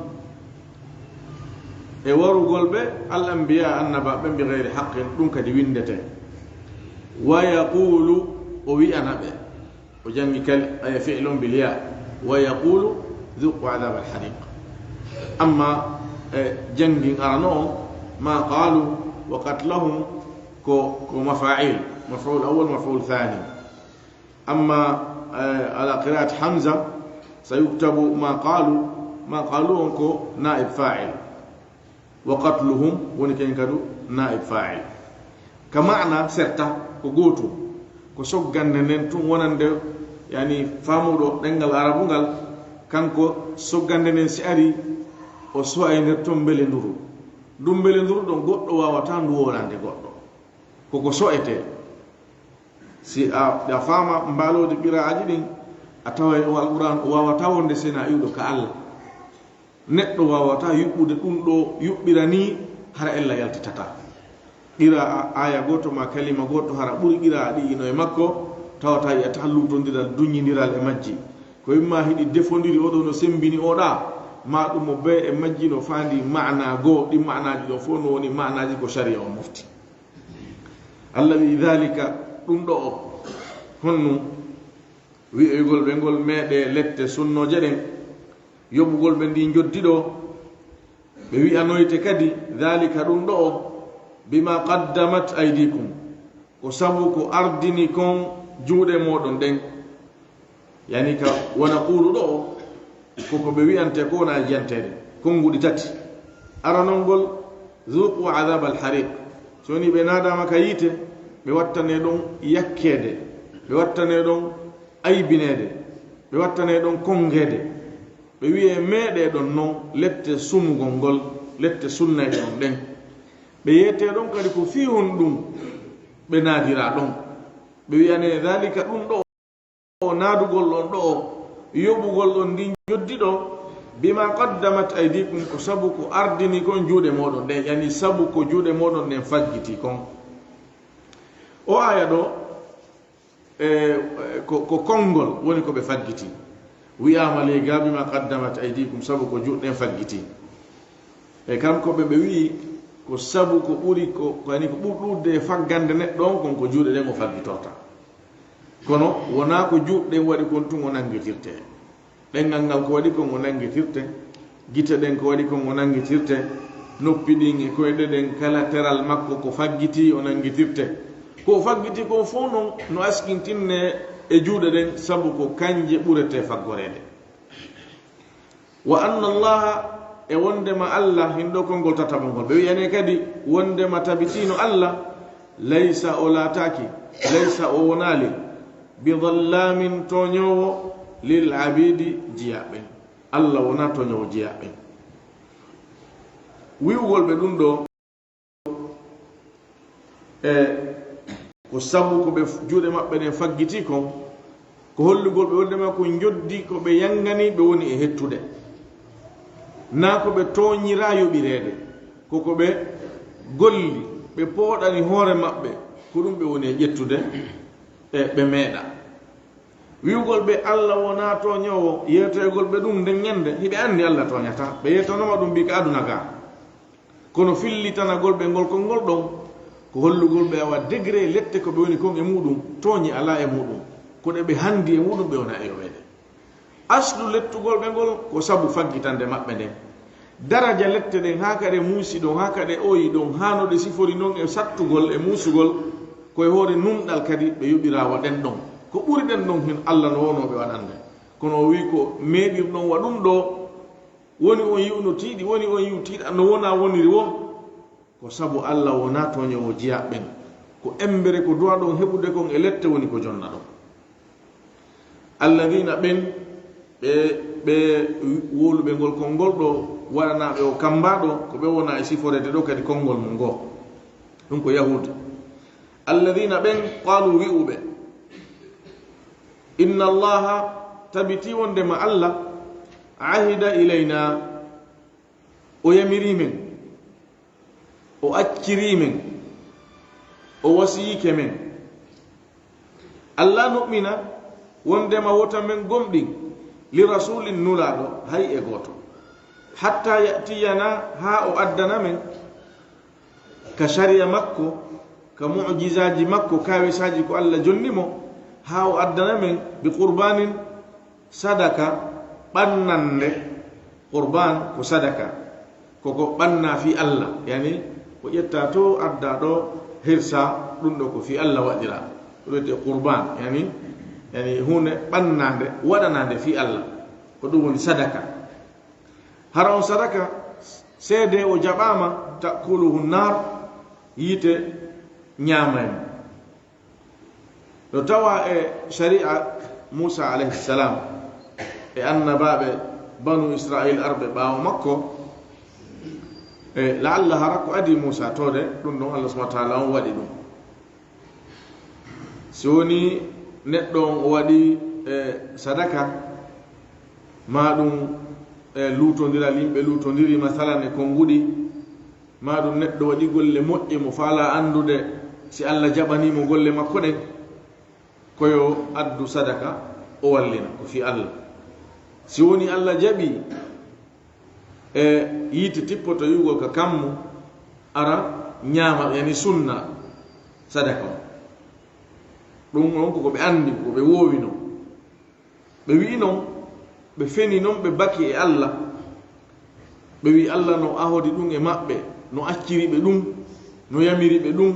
e warugol ɓe, "al anbiya", annabaaɓe, "bi gayri haqqin", ɗum kadi winndete. "Wa yaqulu", o wi'ana ɓe, o janngi kal-, aya fi'lun bil ya, "wa yaqulu dhuqu adhab al hariq". Amma, e, janngin arano on, "ma qaalu", "wa qatlahum", ko, ko mafa'il, maf'ul awwal, maf'ul thani. Amma, e, ala qira'at Hamza, "sa yuktabu ma qaalu", ma qaalu on ko naib fa'il. "Wa qatluhum" woni ken kadu naib fa'il. Ka ma'ana serta ko gootum. Ko soggande nden tun wonande, yani, faamuɗo ɗemngal arabu ngal, kanko soggande nden si ari, o so'ay nder ton mbelenduru. Ndun mbelenduru ɗon goɗɗo waawataa ndu woolande goɗɗo. Ko ko so'etee. Si a, a faama mbaaloodi qira'aaji ɗin, a taway o Alqur'aan o waawataa wonde sena iwɗo ka Allah. Neɗɗo waawataa yuɓɓude ɗum ɗo yuɓɓira ni hara ella yaltitataa. Qiraa'a aaya gooto maa kalima gooto hara ɓuri qiraa'a ɗi'i no e makko, tawataa yi'ataa luutondiral, duñindiral e majji. Ko imma hiɗi defondiri, oɗo no sembini oɗa, maa ɗum mo bee e majji no faandi ma'ana goo, ɗi ma'anaaji ɗon fof no woni ma'anaaji ko sariya on mofti. Allah wi'i, "Dhalika", ɗum ɗo o, honno wi'oygol ɓe ngol meeɗe lette sunnooje ɗen, yoɓugol ɓe ndi njoddi ɗo, ɓe wi'anoyte kadi, "Dhalika", ɗum ɗo o, "bima qaddamat aydikum", ko sabu ko ardini kon juuɗe mooɗon ɗen. Yani ka wa naqulu ɗo, ko ko ɓe wi'ante ko wona e janteede, konnguɗi tati. Aranol ngol, "Dhuqu adhab al hariq." So woni ɓe naadaama ka yiite, ɓe wattane ɗon yakkeede, ɓe wattane ɗon aybineede, ɓe wattane ɗon konngeede. Ɓe wi'e meeɗe ɗon non lette sumugol ngol, lette sunnayɗe on ɗen. Ɓe yeete ɗon kadi ko fii honɗum ɓe naadiraa ɗon. Ɓe wi'ane, "Dhalika", ɗum ɗo o naadugol ɗon ɗo o, yoɓugol ɗon ndin njoddi ɗo, "bima qaddamat aydikum", ko sabu ko ardini kon juuɗe mooɗon ɗen, yani sabu ko juuɗe mooɗon ɗen faggiti kon. O aaya ɗo, e, ko, ko konngol woni ko ɓe faggiti. Wi'aama ley ga, "Bima qaddamat aydikum", sabu ko juuɗe ɗen faggiti. E kanko ɓe, ɓe wi'i ko sabu ko ɓuri, ko, ko yani ko ɓuri ɗuuɗde e faggande neɗɗo on kon ko juuɗe ɗen o faggitorta. Kono wonaa ko juuɗe ɗen waɗi kon tun o nanngitirte. Ɗemngal ngal ko waɗi kon o nanngitirte. Gite ɗen ko waɗi kon o nanngitirte. Noppi ɗin e koyɗe ɗen, kala teral makko ko faggiti o nanngitirte. Ko o faggiti kon fof non no askintinne e juuɗe ɗen, sabu ko kanje ɓurete faggoreede. "Wa anna Allaha", e wondema Allah, hinɗo konngol tataɓo ngol. Ɓe wi'ane kadi wondema tabitino Allah, "laysa", o laataaki, "laysa", o wonaali, "bi dhallamin", tooñoowo, "lil abidi", jiyaaɓe ɓen. Allah wonaa tooñoowo jiyaaɓe ɓen. Wi'ugol ɓe ɗum ɗo, e ko sabu ko ɓe f-, juuɗe maɓɓe ɗen faggiti kon, ko hollugol ɓe wondema ko njoddi ko ɓe yangani ɓe woni e hettude. Naa ko ɓe tooñiraa yoɓireede, ko ko ɓe golli, ɓe pooɗani hoore maɓɓe, ko ɗum ɓe woni e ƴettude, e ɓe meeɗa. Wi'ugol ɓe Allah wonaa tooñoowo, yeetoygol ɓe ɗum nden ñande, hiɓe anndi Allah tooñataa. Ɓe yeetanooma ɗum mbi ka aduna gaa. Kono fillitanagol ɓe ngol konngol ɗon, ko hollugol ɓe awa degré lette ko ɓe woni kon e muɗum, tooñe alaa e muɗum. Ko ɗe ɓe hanndi e muɗum, ɓe wona e yoweede. Aslu lettugol ɓe ngol ko sabu faggitande maɓɓe nden. Daraja lette ɗen, haa ka ɗe muusi ɗon, haa ka ɗe oyi ɗon, haa no ɗe sifori non e sattugol e muusugol, ko e hoore nunɗal kadi ɓe yoɓiraa waɗen ɗon. Ko ɓuri ɗen ɗon hin Allah no wonoo ɓe waɗande. Kono o wi'i ko meeɗirɗon wa ɗum ɗo, woni on yi'uno tiiɗi, woni on yi'u tiiɗa no wona woniri wo. Ko sabu Allah wonaa tooñoowo jiyaaɓe ɓen. Ko emmbere ko duwaɗon heɓude kon e lette woni ko jonnaɗon. Alladina ɓen, ɓe, ɓe wowluɓe ngol konngol ɗo, waɗanaaɓe o kammbaaɗo, ko ɓe wona e siforeede ɗo kadi konngol mum ngoo. Ɗum ko Yahuud. Alladina ɓen qalu wi'uɓe, inna Allaha, tabiti wondema Allah, ahida ilayna, o yamiri men, o acciri men, o wasiyike men. Alla nu'mina wondema wota men gomɗin li rasulin nulaaɗo hay e gooto, hatta ya'tiyana, haa o addana men ka shari'a makko, ka mu'jizaaji makko, kaawisaaji ko Alla jonni mo, haa o addana men bi qurbanin, sadaka ɓannande. Qurban ko sadaka, koko ɓanna fi Alla, yani ko ƴetta to adda ɗo, hirsa ɗum ɗo ko fi Alla waɗira, ko wiyete qurban, yani yani hunde ɓannande, waɗanande fi Alla, ko ɗum woni sadaka. Hara on sadaka, seede o jaɓama, takuluhu nar, yiite ñaama en. No tawa e shari'a Musa alayhi salam e annabaaɓe banu Israil arɓe ɓaawo makko, e la'alla hara ko adi Musa toode, ɗum ɗon Allah subhanahu wa ta'ala on waɗi ɗum. Si woni neɗɗo on o waɗi, e, sadaka, ma ɗum, e, luutondiral, yimɓe luutondiri, masalan, e konnguɗi, ma ɗum neɗɗo waɗi golle moƴƴe mo faala anndude si Allah jaɓani mo golle makko ɗen, ko yo addu sadaka o wallina, ko fi Allah. Si woni Allah jaɓi, e yiite tippoto yi'ugol ka kammu, ara ñaama, yani sunna sadaka on. Ɗum on ko ko ɓe anndi, ko ɓe woowino. Ɓe wi'i non, ɓe feni non, ɓe baki e Alla. Ɓe wi'i Alla no ahodi ɗum e maɓɓe, no acciri ɓe ɗum, no yamiri ɓe ɗum,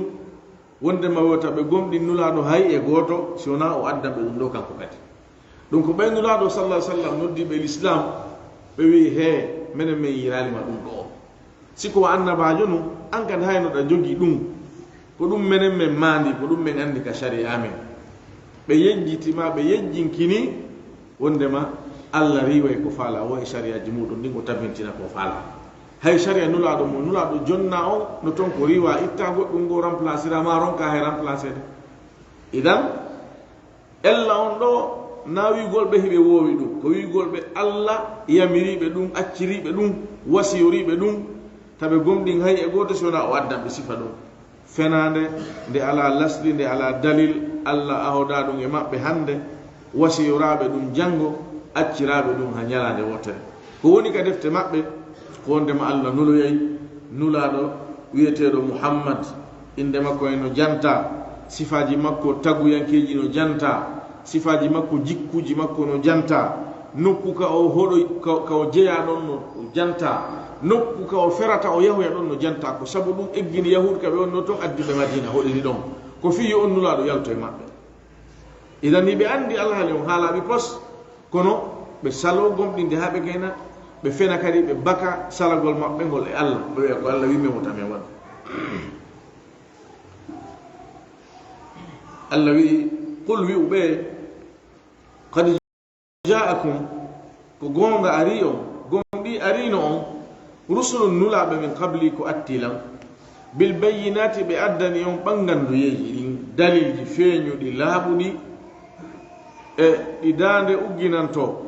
wondema wota ɓe gomɗin Nulaaɗo hay e gooto, si wonaa o addan ɓe ɗum ɗo kanko kadi. Ɗum ko ɓay Nulaaɗo, sallallahu alaihi wasallam, noddi ɓe l'islam, ɓe wi'i, "Hee, menen men yiɗaali ma ɗum ɗo." Si ko a annabaajo nun, an kadi hay no ɗa jogii ɗum, ko ɗum menen men maandi, ko ɗum men anndi ka sariya amen. Ɓe yejjiti ma, ɓe yejjinkini, wondema Alla riiway ko faala wo e sariyaaji muɗum ɗin, o tabintina ko faala. Hay sariya Nulaaɗo mo, Nulaaɗo jonna on, no ton ko riiwa itta goɗɗum ngo remplacera ma, ronka hay remplacede. Idan, ella on ɗo, na wi'ugol ɓe hiɓe woowi ɗum, ko wi'ugol ɓe Alla yamiriiɓe ɗum, acciriiɓe ɗum, wasiyoriiɓe ɗum, taɓe gomɗin hay e gooto si wonaa o addan ɓe sifa ɗum. Fenaande, nde alaa lasli, nde alaa dalil, Alla ahodaa ɗum e maɓɓe hannde, wasiyoraaɓe ɗum janngo, acciraaɓe ɗum haa ñalaande wootere. Ko woni ka defte maɓɓe, ko wondema Alla nuloyay Nulaaɗo wi'eteeɗo Muhammad, innde makko e no jantaa, sifaaji makko taguyankeeji no jantaa, sifaaji makko, jikkuuji makko no jantaa, nokku ka o hoɗoy, ka, ka o jeyaa ɗon no jantaa, nokku ka o ferata o yahoya ɗon no jantaa. Ko sabu ɗum eggini Yahuud ka ɓe wonnoo ton, addi ɓe Madiina, hoɗini ɗon. Ko fii yo on Nulaaɗo yalto e maɓɓe. Idan, hiɓe anndi alhaali on haalaaɓe pos, kono ɓe saloo gomɗinde haa ɓe gayna, ɓe fena kadi, ɓe baka salagol maɓɓe ngol e Alla, ɓe wi'a ko Alla wi'i men wota men waɗu. Alla wi'i, "Qul," wi'u ɓe, "qad ja'akum," ko goonga arii on, gomɗii ariino on, "rusulun," Nulaaɓe min, "qabli," ko atti lan, "bil bayyinaati," ɓe addani on ɓannganduyeeji ɗin, dalilji feeñuɗi, laaɓuɗi, e ɗi daande ugginantoo.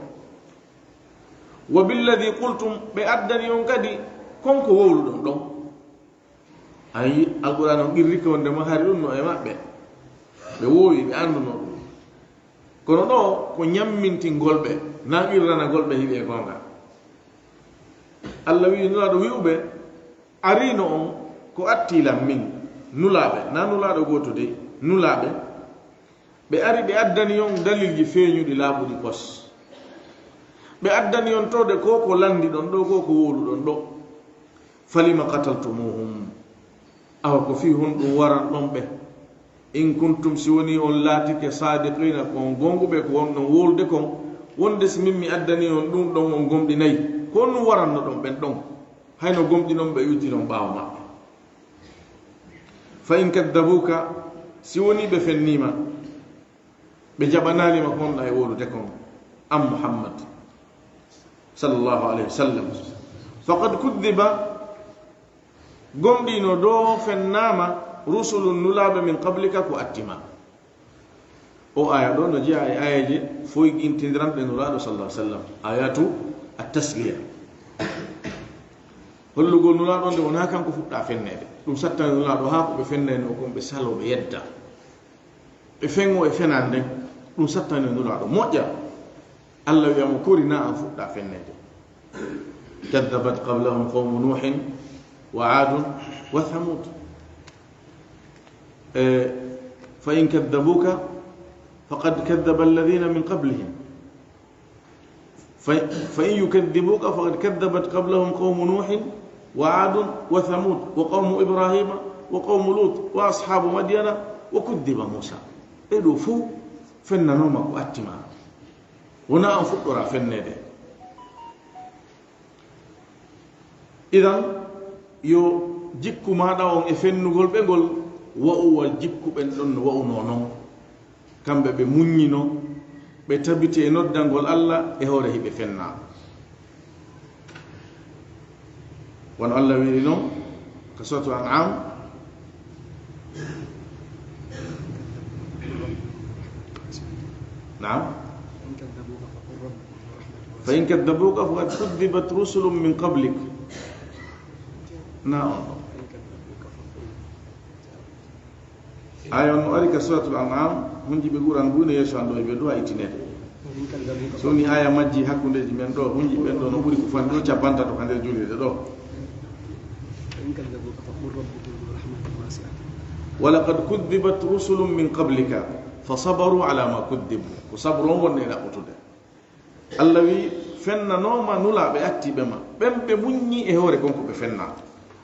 "Wa billadhi qultum," ɓe addani on kadi kon ko wowluɗon ɗon. Ayi, Alqur'aana on qirri ko wondema hari ɗum no e maɓɓe. Ɓe woowi, ɓe annduno ɗum. Kono ɗo ko ñammintingol ɓe, na qirranagol ɓe hiɓe e goonga. Alla wi'i Nulaaɗo wi'uɓe, "Ariino on ko atti lan min, Nulaaɓe," na Nulaaɗo gooto de, Nulaaɓe. Ɓe ari, ɓe addani on dalilji feeñuɗi, laaɓuɗi pos. Ɓe addani on towde ko ko lanndiɗon ɗo, ko ko wowluɗon ɗo. "Falima qataltumuhum?" Awa ko fii honɗum waranɗon ɓe? "In kuntum," si wonii on laatike, "saadiqiina," ko on goonguɓe, ko wonɗon wowlude kon, wonde si min mi addanii on ɗum ɗon, on gomɗinay, ko honɗum warannoɗon ɓen ɗon? Hayno gomɗinon ɓe, iwtinon ɓaawo maɓɓe. "Fa in kaddabuuka," si wonii ɓe fennii ma, ɓe jaɓanaali ma ko honɗa e wowlude kon, an Muhammad, sallallahu alayhi wa sallam, "faqad kuddiba," gomɗiino ɗo fennaama, rusulun, nulaaɓe, min qablika, ko atti ma. O aya ɗo no jeyaa e ayaji foygintindiranɗe Nulaaɗo sallallahu alaihi wasallam, ayatu at-tasliya. Hollugol Nulaaɗo nde wonaa kanko fuɗɗa fenneede. Ɗum sattani Nulaaɗo haa ko ɓe fennayno kon ɓe saloo ɓe yedda. Ɓe fengo e fenaande nden, ɗum sattani Nulaaɗo. Moƴƴa, Allah wi'a mo kori na an fuɗɗa fenneede. Kaddabat qablahum qawmu Nuhin wa Adun wa Thamud. Eh, fa in kaddabuka faqad kaddaba alladhina min qablihim. Fa, fa in yukaddibuka faqad kaddabat qablahum qawmu Nuhin wa Adun wa Thamud wa qawmu Ibrahima wa qawmu Lut wa ashabu Madyana wa kuddiba Musa. Ɓe ɗo fow fennanooma ko atti ma. Wona an fuɗɗora fenneede. Idan, yo jikku maaɗa on e fennugol ɓe ngol wa'u wa jikku ɓen ɗon no wa'unoo non. Kamɓe ɓe muññino, ɓe tabiti e noddangol Allah e hoore hiɓe fenna. Wano Allah wiiri non ka Suratul An'am. Naam. Fa in kaddabuka faqad kuddibat rusulun min qablik. Naam. Aya on no ari ka Suratul An'am, hunji ɓe Qur'an buy no yeeso an ɗo, ɓe du'a ittinede. So woni aya majji hakkundeji men ɗo, hunji ɓen ɗo no ɓuri ko fanɗo cappantato ka nder julirde ɗo. Wa laqad kuddibat rusulun min qablika fa sabaru ala ma kuddibu. Ko sabru on wonno e ɗaɓɓutude. Allah wi, fennanooma nulaaɓe attiiɓe ma, ɓen ɓe muññi e hoore kon ko ɓe fenna.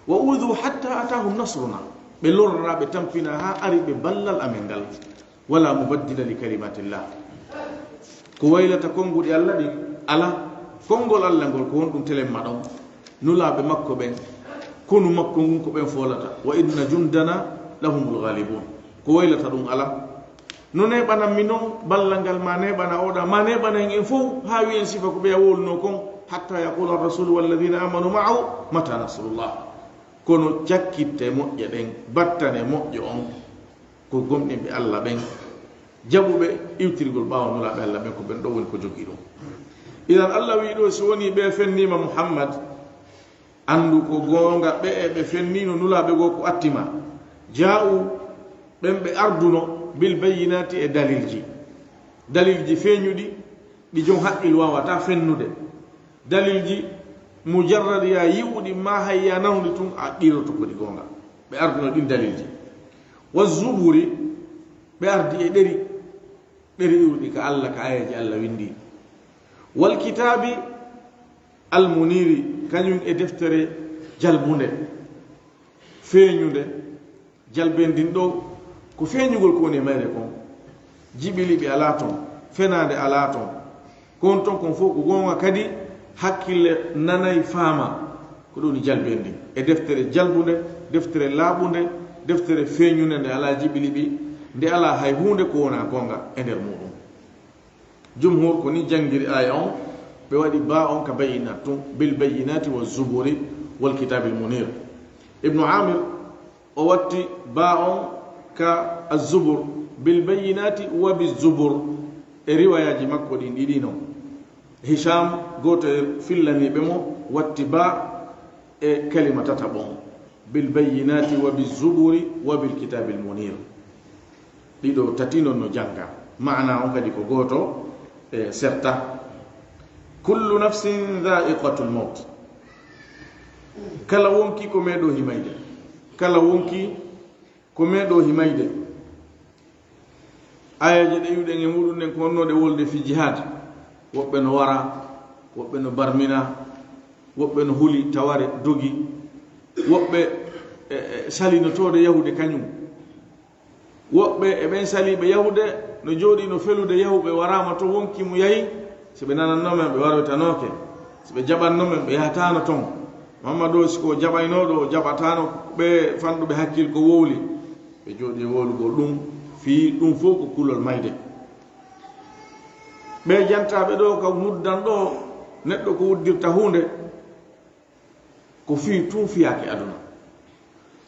Wa udhu hatta atahum nasruna, ɓe lorra, ɓe tampina haa ari ɓe ballal amen ngal. Wala mubaddila li kalimatillah. Ko waylata konnguɗi Allah ɗin, ala, konngol Allah ngol ko honɗum telemma ɗon? Nulaaɓe makko ɓen, konu makko ngun ko ɓen foolata. Wa inna jundana lahumul ghalibun. Ko waylata ɗum ala. No neeɓanan mi non ballal ngal, ma neeɓana oɗa, ma neeɓana en en fow, haa wi'en sifa ko ɓeya wowlunoo kon, hatta yaqula ar-rasulu walladhina amanu ma'ahu mata nasrullah. Kono cakkitte moƴƴe ɗen, battane moƴƴo on, ko gomɗinɓe Allah ɓen, jaɓuɓe iwtirgol ɓaawo nulaaɓe Allah ɓen, ko ɓen ɗo woni ko jogii ɗum. Idan Allah wi'i ɗo, si wonii ɓe fenniima Muhammad, anndu ko goonga, ɓe e ɓe fenniino nulaaɓe goo ko atti ma. Jaa'u, ɓen ɓe arduno, bil bayyinaati, e dalilji. Dalilji feeñuɗi, ɗi jom haqqil waawata fennude. Dalilji mujarrad, ya yi'uɗi, ma hay ya nanuɗi tun, a qiiroto ko ɗi goonga. Ɓe arduno ɗin dalilji. Wa zuburi, ɓe ardi e ɗeri, ɗeri iwɗi ka Allah, ka ayaji Allah windi. Wal kitaabi al muniri, kañum e deftere jalbunde, feeñunde. Jalbendin ɗo, ko feeñugol ko woni e mayre kon. Jiɓiliɓi alaa ton, fenaande alaa ton. Ko on ton kon fof ko goonga, kadi hakkille nanay faama. Ko ɗum woni jalbendin. E deftere jalbunde, deftere laaɓunde, deftere feeñunde nde alaa jiɓiliɓi, nde alaa hay huunde ko wona goonga e nder muɗum. Jumhur ko ni janngiri aaya on, ɓe waɗi baa on ka bayyinat tun, bil bayyinati wa zuburi wal kitabil munir. Ibnu Amir, o watti baa on ka az-zubur, bil bayyinati wa biz zubur. E riwayaaji makko ɗin ɗiɗi non. Hisham, gooto e fillaniiɓe mo, watti baa e kalima tataɓo on. Bil bayyinati wa biz zuburi wa bil kitabil munir. Ɗiɗo, tati non no jannga. Maana on kadi ko gooto, e serta. Kullu nafsin dha'iqatul maut. Kala wonki ko meeɗo himayde. Kala wonki ko meeɗo himayde. Aayeeje ɗe iwɗen e muɗum ɗen ko wonnooɗe wolde fii jihaad. Woɓɓe no wara, woɓɓe no barmina, woɓɓe no huli taware dogi, woɓɓe, e, e, salinotooɗo yahude kañum. Woɓɓe e ɓen saliiɓe yahude no jooɗii no felude yahuɓe waraama to, wonki mu yahi, si ɓe nanannoo men, ɓe waroytanooke. Si ɓe jaɓannoo men, ɓe yahataano ton. Mamma ɗo, si ko jaɓaynooɗo, o jaɓataano ɓe fanɗuɓe hakkil ko wowli. Ɓe jooɗii e wowlugol ɗum, fii ɗum fof ko kulol mayde. Ɓe jantaaɓe ɗo ka nuddan ɗo, neɗɗo ko uddirta huunde, ko fii tun fiyaake aduna.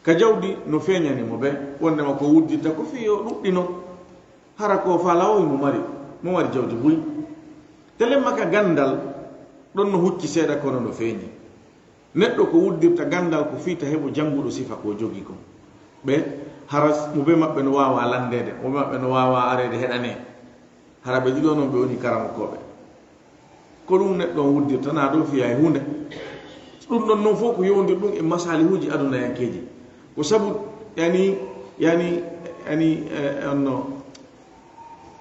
Ka jawdi no feeñani mo ɓe, wondema ko wuddirta ko fii yo ɗuɗɗino. Hara ko faalaa o himo mari, mo mari jawdi buy. Telemma ka ganndal, ɗon no hucci seeɗa kono no feeñi. Neɗɗo ko wuddirta ganndal ko fii ta heɓo jannguɗo sifa ko jogii kon. Ɓe, hara mo ɓe maɓɓe no waawaa lanndeede, mo ɓe maɓɓe no waawaa areede heɗanee. Hara ɓe ɗiɗo non ɓe woni karamokooɓe. Ko ɗum neɗɗo on wuddirta, naa ɗo fiya e huunde. Ɗum ɗon non fof ko yowondir ɗum e masaalihuuji adunayankeeji. Ko sabu, yani, yani, yani, eh, onno,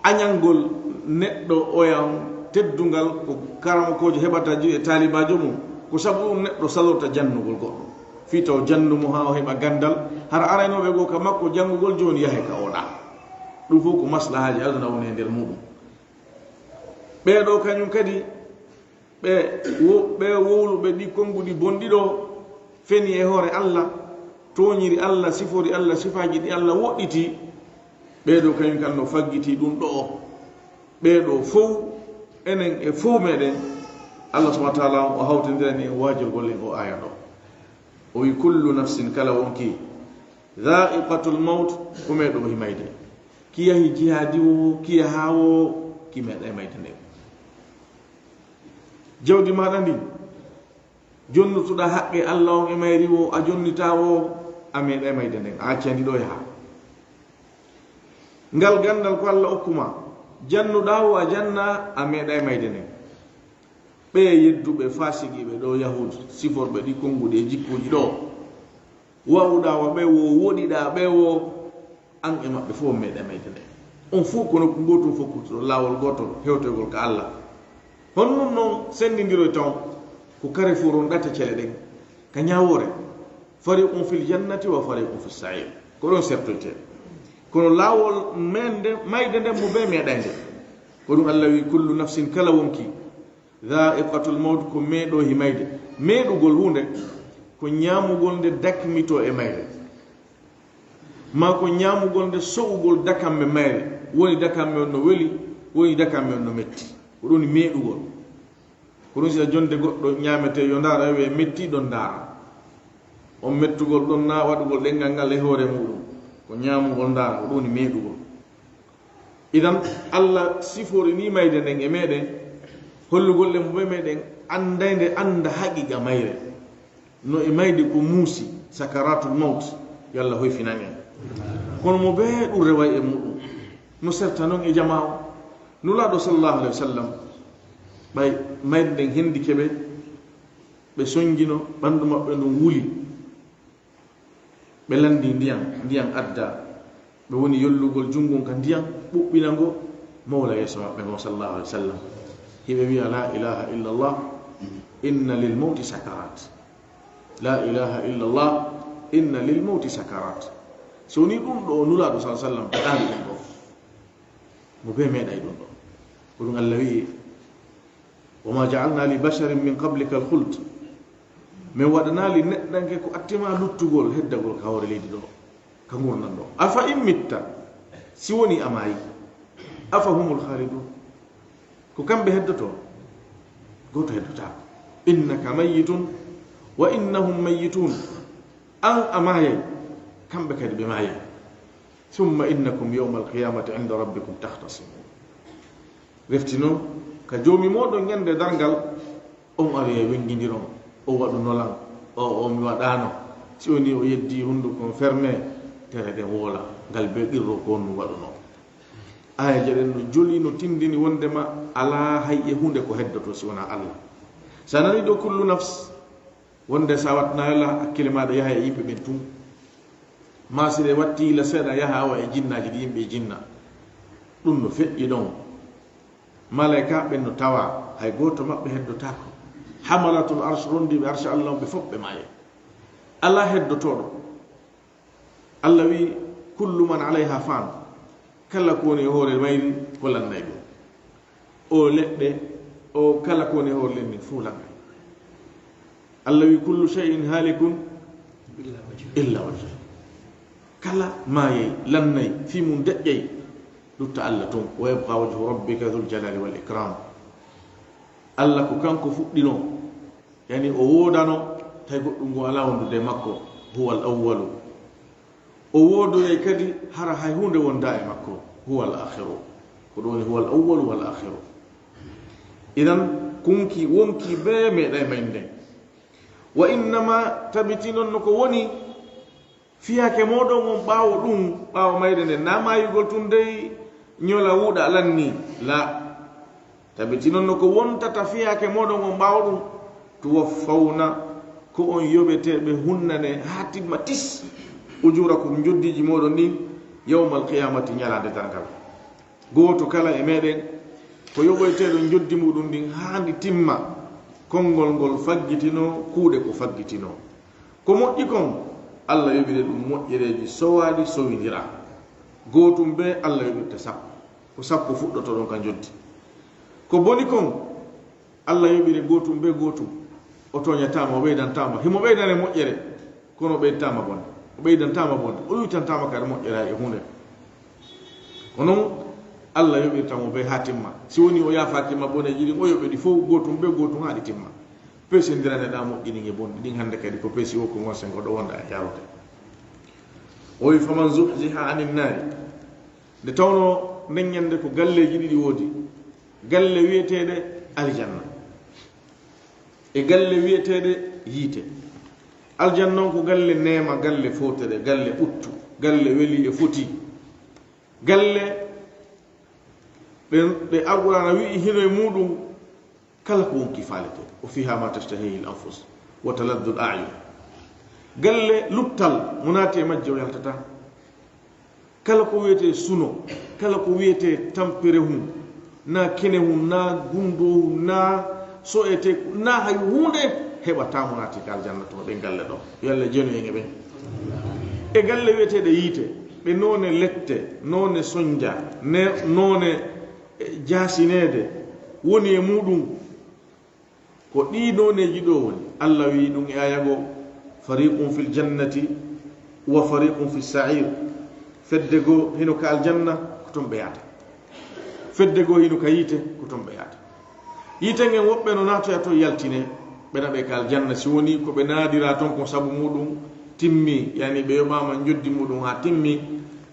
añangol neɗɗo oyan teddungal ko karamokoojo heɓata ju-, e taalibaajo mum. Ko sabu ɗum neɗɗo salorta jannugol goɗɗo. Fii taw jannu mo haa o heɓa ganndal, hara araynooɓe goo ka makko janngugol, jooni yahe ka oɗa. Ɗum fof ko maslahaaji aduna woni e nder muɗum. Ɓee ɗoo kañum kadi, ɓe wo-, ɓe wowluɓe ɗi konnguɗi bonɗi ɗoo, feni e hoore Alla, tooñiri Alla, sifori Alla sifaaji ɗi Alla woɗɗiti, ɓee ɗoo kañum kan no faggiti ɗum ɗoo. Ɓee ɗoo fow, enen e fow meɗen, Alla subhanahu wa taala o hawtindirani en waajorgol en o aaya ɗoo. O wi, "Kullu nafsin", kala wonki, "dha'iqatul mawt", ko meeɗo himayde. Ki yahi jihaadi wo, ki yahaa wo, ki meeɗay mayde nden. Jawdi maaɗa ndin, jonnutuɗaa haqqe Alla on e mayri wo, a jonnitaa wo, a meeɗay mayde nden, a acca ndi ɗo yaha. Ngal ganndal ko Alla okkuma, jannuɗaa wo, a jannaa, a meeɗay mayde nden. Ɓee yedduɓe, faasiqiiɓe ɗo, Yahuud, siforɓe ɗi konnguɗi e jikkuuji ɗo, wa'uɗaa wa ɓe wo, woɗiɗaa ɓe wo, an e maɓɓe fof on meeɗay mayde nde. On fof ko nokku gootum fof kuutuɗo laawol gootol hewtoygol ka Alla. Honɗum non senndindiroyta on? Ko carrefour on ɗate cele ɗen ka ñaawoore. Fariqun fil jannati wa fariqun fis sa'ir. Ko ɗon sertoyte. Kono laawol men nde, mayde nden mo bee meeɗay nde. Ko ɗum Alla wi, "Kullu nafsin", kala wonki, "dha'iqatul mawt", ko meeɗo himayde. Meeɗugol huunde ko ñaamugol nde dakmitoo e mayre, maa ko ñaamugol nde so'ugol dakamme mayre, woni dakamme on no weli, woni dakamme on no metti. Ko ɗum woni meeɗugol. Ko ɗum si a jonde goɗɗo ñaametee yo ndaara, yo wi'e metti ɗon ndaara. On mettugol ɗon naa waɗugol ɗenngal ngal e hoore muɗum. Ko ñaamugol ndaara, ko ɗum woni meeɗugol. Idan, Alla siforinii mayde nden e meɗen, hollugol en mo ɓe meɗen anndayde annda haqiqa mayre. No e mayde ko muusi, sakaratul mawt, yo Alla hoyfinan en. Kono mo bee ɗum reway e muɗum. No serta non e jamaa o. Nulaaɗo sallallahu alayhi wa sallam, ɓay mayde nden hendike ɓe, ɓe songino, ɓanndu maɓɓe ndun wuli. Ɓe lanndii ndiyan, ndiyan addaa. Ɓe woni yollugol junngo ka ndiyan, ɓuɓɓina ngo, mawla yeeso maɓɓe ngo, sallallahu alayhi wa sallam. Hiɓe wi'a, "La ilaha illallah, inna lil mawti sakarat. La ilaha illallah, inna lil mawti sakarat." So woni ɗum ɗo, Nulaaɗo sallallahu alayhi wa sallam, ɓe ɗaani ɗum ɗo. Mo bee meeɗay ɗum ɗo. Ko ɗum Alla wi'i, "Wa ma ja'alna li basharin min qablika al-khuld." Min waɗanaali neɗɗanke ko attimaa luttugol, heddagol ka hoore leydi ɗo, ka ngurndan ɗo. "Afa in mitta", si woni a maayi, "afa humul khalidun", ko kamɓe heddoto? Gooto heddotaako. "Innaka mayyitun wa innahum mayyitun", an a maayay, kamɓe kadi ɓe maayay. "Thumma innakum yawmal qiyamati inda rabbikum takhtasimun." Refti non, ka Joomi mooɗon ñande darngal, on aroyay wenngindiron, o waɗuno lan, o, o mi waɗaano. Si woni o yeddi hunduko on ferme, tere ɗen woola, ngal bee qirro ko on ɗum waɗuno. Aayeeje ɗen no joli, no tindini wondema alaa hay e huunde ko heddoto si wonaa Alla. Sa nani ɗo kullu nafs, wonde sa wattanaali la, hakkile maaɗa yaha e yimɓe ɓen tun. Maa si ɗe watti la seeɗa, yaha awa e jinnaaji ɗi, yimɓe e jinna. Ɗum no feƴƴi ɗon. Malaykaaɓe ɓen no tawa, hay gooto maɓɓe heddotaako. Hamalatul arsh, rondiiɓe arsh Alla on, ɓe fof ɓe maayay. Alaa heddotooɗo. Alla wi, "Kullu man alayha fan." Kala ko woni e hoore mayri ko lannay ɗum. O leɗɗe, o kala ko woni e hoore leydi ndin fof lannay. Alla wi, "Kullu shay'in halikun illa wajha." Kala maayay, lannay, fii mum deƴƴay, lutta Alla tun. "Wa yabqa wajhu rabbika dhul jalali wal ikram." Alla ko kanko fuɗɗinoo, yani o woodano, tawi goɗɗum ngu alaa wondude e makko. "Huwal awwalu O woodoyay kadi hara hay huunde wonda e makko. Huwa al akhiru. Ko ɗum woni huwa al awwalu wal akhiru. Idan, kunki wonki bee meeɗay mayde. Wa innama, tabitinon no ko woni, fiyaake mooɗon on ɓaawo ɗum, ɓaawo mayde nden, na maayugol tun dey ñola wuuɗa lanni, la. Tabitinon no ko wontata fiyaake mooɗon on ɓaawo ɗum, tuwaffawna, ko on yoɓeteeɓe hunnane haa timma tis, ujurakum, njoddiiji mooɗon ɗin, yawmal qiyamati, ñalaande darngal. Gooto kala e meɗen ko yoɓoyteeɗo njoddi muɗum ndin haa ndi timma, konngol ngol faggitinoo, kuuɗe ko faggitinoo. Ko moƴƴi kon, Allah yoɓire ɗum moƴƴereeji sowaaɗi sowindira. Gootum bee Allah yoɓirta sappo. Ko sappo fuɗɗotoɗon ka njoddi. Ko boni kon, Allah yoɓire gootum bee gootum. O tooñataama, o ɓeydantaama. Himo ɓeydane moƴƴere, kono o ɓeydantaama bonde. O ɓeydantaama bonde. O iwtantaama kadi moƴƴere hay e huunde. Ko non Allah yoɓirta mo bee haa timma. Si woni o yaafaaki ma boneeji ɗin, o yoɓe ɗi fow gootum bee gootum haa ɗi timma. Peesindiraneɗaa moƴƴi ɗin e bonɗi ɗin hannde kadi ko peesi woo ko ngon sengo ɗo wonda e yarude. O wi, "Faman zuhziha anin naari." Nde tawnoo nden ñannde ko galleeji ɗiɗi woodi. Galle wi'eteeɗe aljanna. E galle wi'eteeɗe yiite. Aljanna on ko galle neema, galle fowtere, galle ɓuttu, galle weli e foti. Galle ɗe, ɗe Alqur'aana wi'i hino e muuɗum kala ko wonki faalete. "Wa fiha ma tashtahihi al-anfus wa taladdu al-a'yun." Galle luttal mo naati e majje o yaltata. Kala ko wiyetee suno, kala ko wiyetee tampere hun, na kene hun, na gundo hun, na so'ete, na hay huunde heɓataa mo naati ka aljanna to ɗen galle ɗo. Yo Allah jenu en e ɓen. E galle wiyeteeɗe yiite, ɗe noone lette, noone sonja, ne, noone, eh, jaasineede woni e muuɗum. Ko ɗii nooneeji ɗoo woni. Allah wi'i ɗum e aaya goo, "Fariqun fil jannati wa fariqun fis sa'ir." Fedde goo hino ka aljanna, ko ton ɓe yaata. Fedde goo hino ka yiite, ko ton ɓe yaata. Yiite ngen woɓɓe no naatoya ton yaltine, ɓe naɓe ka aljanna. Si woni ko ɓe naadira ton ko sabu muuɗum timmi, yani ɓe yoɓaama njoddi muuɗum haa timmi,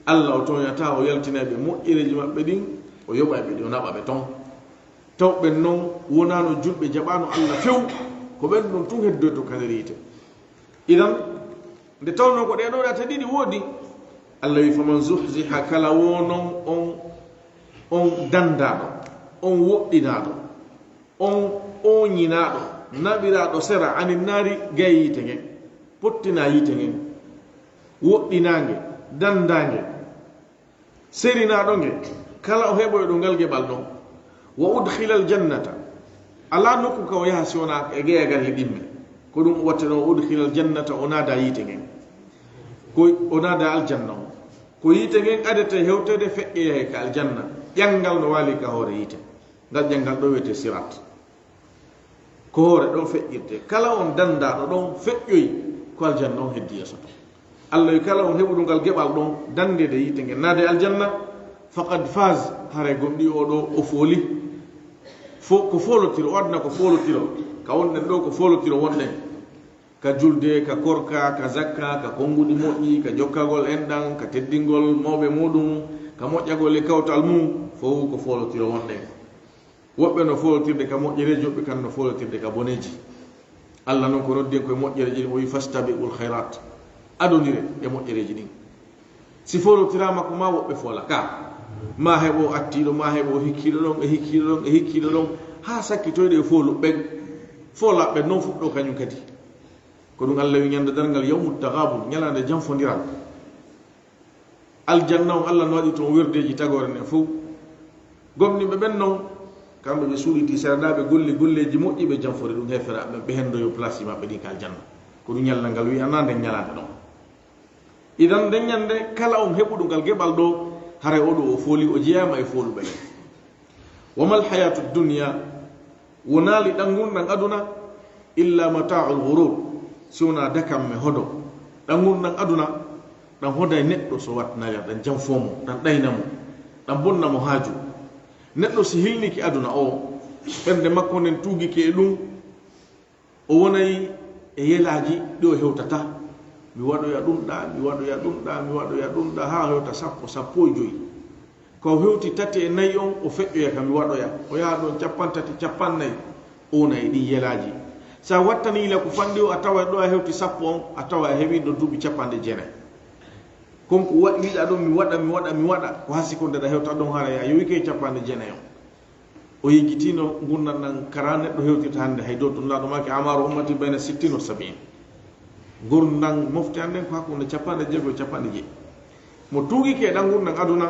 Allah o tooñataa, o yaltinay ɓe moƴƴereeji maɓɓe ɗin, o yoɓay ɓe ɗi, o naɓa ɓe ton. Taw ɓen non wonaano julɓe, jaɓaano Allah few, ko ɓen ɗon tun heddoyto ka nder yiite. Idan, nde tawnoo ko ɗee ɗoo ɗate ɗiɗi woodi, Allah wi, "Faman zuhziha," kala wo non on, on dandaaɗo, on woɗɗinaaɗo, on ooñinaaɗo, naɓiraaɗo sera, "anin naari," gay yiite ngen, pottinaa yiite ngen, woɗɗinaa nge, dandaa nge. Serinaaɗo nge, kala o heɓoyɗo ngal geɓal ɗon. "Wa udkhilal jannata," alaa nokku ka o yaha si wonaa e geya galle ɗimme. Ko ɗum watte ɗon, "Wa udkhilal jannata," o naada yiite ngen. Ko o naada aljanna on. Ko yiite ngen adete hewtede feƴƴoya e ka aljanna. Ƴanngal no waali ka hoore yiite. Ngal ƴanngal ɗo wiyetee sirat. Ko hoore ɗon feƴƴirte. Kala on dandaaɗo ɗon feƴƴoyi, ko aljanna on heddi yeeso ton. Allah wi, kala on heɓuɗo ngal geɓal ɗon, dandede yiite ngen naade aljanna, faqad faz, haray gomɗi o ɗo o fooli. Fo, ko foolotiro, o aduna ko foolotiro, ka wonɗen ɗo ko foolotiro wonɗen. Ka julde, ka korka, ka zakka, ka konguɗi moƴƴi, ka jokkagol enɗan, ka teddingol mawɓe muɗum, ka moƴƴagol e kawtal mum, fow ko foolotiro wonɗen. Woɓɓe no foolotirde ka moƴƴereeji, woɓɓe kan no foolotirde ka boneeji. Allah non ko noddi en koye moƴƴereeji ɗin, o wi, "Fastabiqul khairat." Adondire e moƴƴereeji ɗin. Si foolotiraama ko ma woɓɓe foola ka. Ma heɓo attiiɗo, ma heɓo hikkiiɗo ɗon, e hikkiiɗo ɗon, e hikkiiɗo ɗon, haa sakkitoyɗe e foolu ɓen. Foola ɓen non fuɗɗo kañum kadi. Ko ɗum Allah wi ñande darngal, yawmut taghabun, ñalaande janfondiral. Aljanna on, Allah no waɗi toon werdeeji tagoore nden fow. Gomɗinɓe ɓen non, kamɓe ɓe suuɗiti sera, ɓe golli golleeji moƴƴi, ɓe janfori ɗum heeferaaɓe ɓen, ɓe hendoyo place maɓɓe ɗin ka aljanna. Ko ɗum ñallal ngal wi'anaa nden ñalaande ɗon. Idan nden ñande, kala on heɓuɗo ngal geɓal ɗo, haray o ɗo o fooli, o jeyaama e fooluɓe ɓen. Wa mal hayatu dunya, wonaali ɗan ngurndan aduna, illa mata'ul ghurur, si wonaa dakamme hodo. Ɗan ngurndan aduna, ɗan hoday neɗɗo so wattinayra, ɗan janfoo mo, ɗan ɗayna mo, ɗan bonna mo haaju. Neɗɗo si hilnike aduna o, ɓernde makko nden tuugike e ɗum, o wonay e yelaaji ɗi o hewtata. Mi waɗoya ɗum ɗa, mi waɗoya ɗum ɗa, mi waɗoya ɗum ɗa, haa hewta sappo, sappo e joyi. Ko hewti tati e nayi on, o feƴƴoya ka mi waɗoya. O yaha ɗon cappanɗe tati, cappanɗe nayi, o wona e ɗin yelaaji. Sa wattani ila ko fanɗi o, a tawa ɗo a hewti sappo on, a tawa a heɓi ɗo duuɓi cappanɗe jeenayi. Kon ko wa-, wiɗa ɗon mi waɗa, mi waɗa, mi waɗa, ko hasi ko nde ɗa hewta ɗon hara ya, yowike e cappanɗe jeenayi on. O yejjitino ngurndan ɗan kara neɗɗo hewtirta hannde hay doo, to Nulaaɗo maaki, "Amaru ummati bayna sittin wa sab'in." Ngurndan mofte an ɗen ko hakkunde cappanɗe jeego e cappanɗe jeeɗiɗi. Mo tuugike e ɗan ngurndan aduna,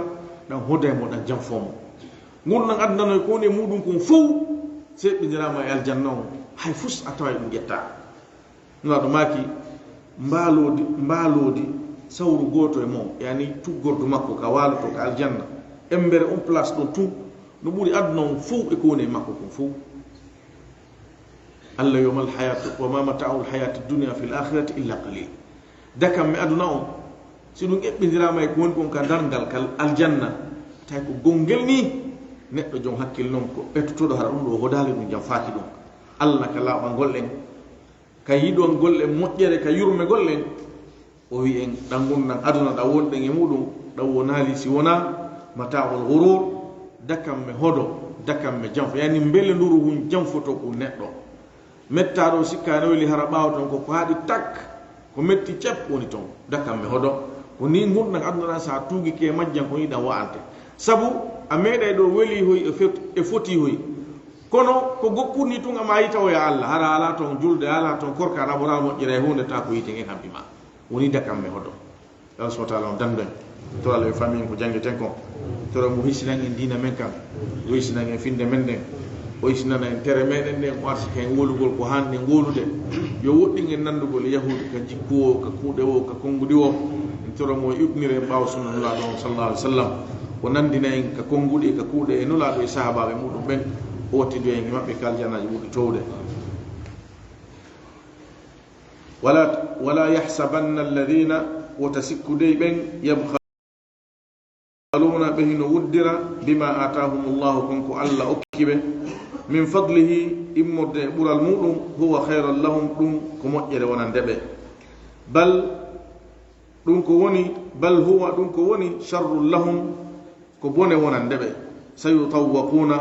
ɗan hoday mo, ɗan janfoo mo. Ngurndan aduna no e ko woni e muɗum kon fow, seɓɓindiraama e aljanna on, hay fus a taway ɗum ƴettaa. Nulaaɗo maaki, mbaaloodi, mbaaloodi sawru gooto e mon, yani tuggordu makko ka waalotoo ka aljanna, embere on place ɗon tun, no ɓuri aduna on fow e ko woni e makko kon fow. Allah yo mal hayatu, "Wa ma mata'ul hayati dunya fil akhirati illa qalil." Dakam mi aduna on, si ɗum eɓɓindiraama e ko woni kon ka darngal kal aljanna, tawi ko gongel ni, neɗɗo jom hakkil non ko ɓettotoɗo hara ɗum ɗo hodaali ɗum jam faaki ɗum. Allah ka laaɓangol en, ka yiɗongol en moƴƴere, ka yurmegol en. O wi'i en, ɗan ngurndan aduna ɗan wonɗen e muɗum, ɗan wonaali si wonaa mata'ul ghurur, dakamme hodo, dakamme janfo. Yani mbele nduru hun janfoto ko neɗɗo. Mettaaɗo sikkaani weli hara ɓaawo ton ko, ko haɗi tak, ko metti cep woni ton, dakamme hodo. Ko ni ngurndan aduna ɗan sa tuugike majjan ko ni ɗan wa'ante. Sabu a meeɗay ɗo weli hoy e fet-, e foti hoy. Kono ko gokkuɗo ni tun ama yita o ya Allah, hara ala ton julde, ala ton korka, aɗa ɓoral moƴƴere e huunde ta ko yite ngen hampi ma. Woni dakamme hodo. Allah subhanahu wa ta'ala on dando en. Toro Allah yo famille ko jangeten kon. Toro mo hisinan en diina men kan. O hisinan en finde men ɗen. O hisinana en tere meɗen ɗen. O arsika en wolugol ko hanɗen wolude. Yo woɗɗin en nandugol e yahudu ka jikku o, ka kuuɗe o, ka konnguɗi o. En toro mo yuɓnira en ɓaawo sunna Nulaaɗo on sallallahu alaihi wasallam. O nandina en ka konnguɗi, ka kuuɗe e Nulaaɗo e sahaabaaɓe muɗum ɓen. O wattido en e maɓɓe ka aljannaaji ɓurɗi towde. Wala, wala yahsabanna alladhina, wota sikku dey ɓen, yabkhaluna, ɓe hino wuddira, bima atahumullahu, kon ko Allah okki ɓe, min fadlihi, immorde e ɓural muɗum, huwa khayran lahum, ɗum ko moƴƴere wonande ɓe. Bal, ɗum ko woni, bal huwa, ɗum ko woni, sharrun lahum, ko bone wonande ɓe. Sayutawwaquna,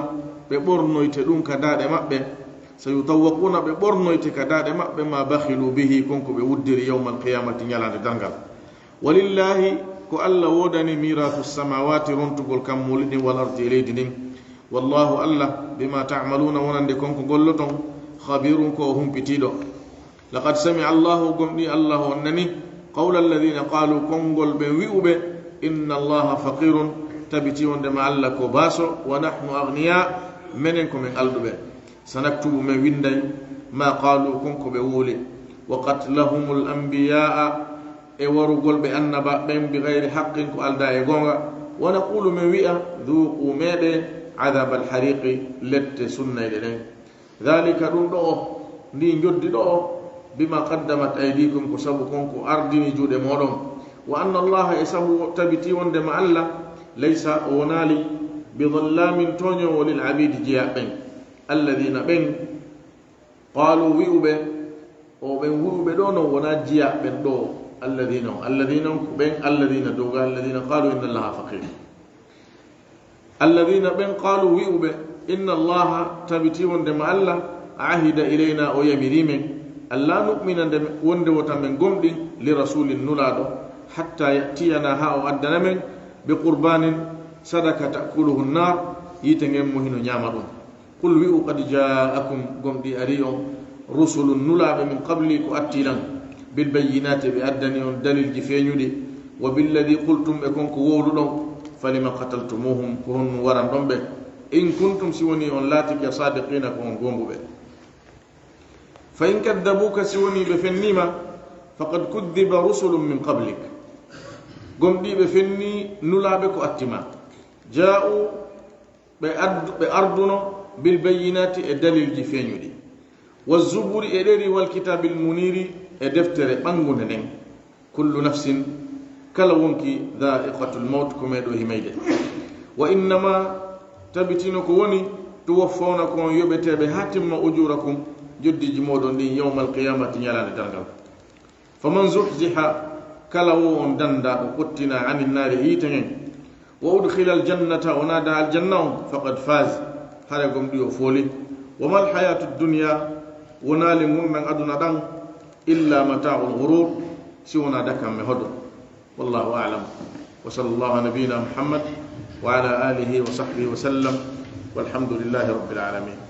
ɓe ɓornoyte ɗum ka daaɗe maɓɓe. Sayutawwaquna, ɓe ɓornoyte ka daaɗe maɓɓe, ma bakhilu bihi, kon ko ɓe wuddiri yawmal qiyamati, ñalaande darngal. Walillahi, ko Allah woodani mirasu samawati, rontugol kammuuli ɗin, wal ardi, e leydi ndin. Wallahu, Allah, bima ta'maluna, wonande kon ko golloton, khabirun, ko o humpitiiɗo. Laqad sami'a Allahu, gomɗii Allah on nani, qawla alladhina qalu, konngol ɓen wi'uɓe, inna Allaha faqirun, tabiti wondema Allah ko baaso, wa nahnu aghniya, menen ko men alɗuɓe. Sanaktubu, men winday, ma qalu, kon ko ɓe wowli, wa qatlahumul anbiya'a, e warugol ɓe annaba ɓen, bi ghayri haqqin, ko alda e goonga, wa naqulu, men wi'a, dhuqu, meeɗe, adhabal hariqi, lette sunnayɗe ɗen. Dhalika, ɗum ɗo'o, ndi njoddi ɗo'o, bima qaddamat aydikum, ko sabu kon ko ardini juuɗe mooɗon. Wa anna Allaha, e sabu tabiti wondema Allah, laysa, o wonaali, bi dhallamin, tooñoowo, lil abidi, jeyaaɓe ɓen. Alladhina, ɓen, qalu, wi'uɓe, o ɓen wi'uɓe ɗo non wona jeyaaɓe ɓen ɗo, alladhina on, alladhina on ko ɓen, alladhina doga, alladhina qalu inna Allaha faqir. Alladhina ɓen qalu wi'uɓe, inna Allaha, tabiti wondema Allah, ahida ilayna, o yamiri men, alla nu'mina, nde wonde wota men gomɗin, li rasulin, nulaaɗo, hatta ya'tiyana, ha o addana men, bi qurbanin, sadaka, ta'kuluhu nnar, yiite ngen mo hino ñaama ɗum. Qul wi'u, qad ja'akum, gomɗii arii on, rusulun, nulaaɓe, min qabli, ko atti lan, bil bayyinati, ɓe addani on dalilji feeñuɗi, wa billadhi qultum, e kon ko wowluɗon, falima qataltumuhum, ko honɗum waranɗon ɓe, in kuntum, si wonii on laatike, sadiqina, ko on goonguɓe. Fa in kaddabuka, si wonii ɓe fenniima, faqad kuddiba rusulun min qablik, gomɗii ɓe fennii nulaaɓe ko atti ma, ja'u, ɓe addu-, ɓe arduno, bil bayyinati, e dalilji feeñuɗi, wa zuburi, e ɗeri, wal kitabil muniri, e deftere ɓanngunde nden. Kullu nafsin, kala wonki, dha'iqatul mawt, ko meeɗo himayde. Wa innama, tabitino ko woni, tuwaffawna, ko on yoɓeteeɓe haa timma, ujurakum, joddiiji mooɗon ɗin, yawmal qiyamati, ñalaande darngal. Faman zuhziha, kala wo on danndaaɗo, pottinaa, anin naari, e yiite ngen, wa udkhila aljannata, o naada aljanna on, faqad faz, hare gom ɗi o fooli. Wa mal hayatu dunya, wonaali ngurndan aduna ɗan, illa mata'ul ghurur, si wonaa dakamme hodo. Wallahu a'lam. Wa sallallahu ala nabiyyina Muhammad wa ala alihi wa sahbihi wa sallam. Walhamdulillahi rabbil alamin.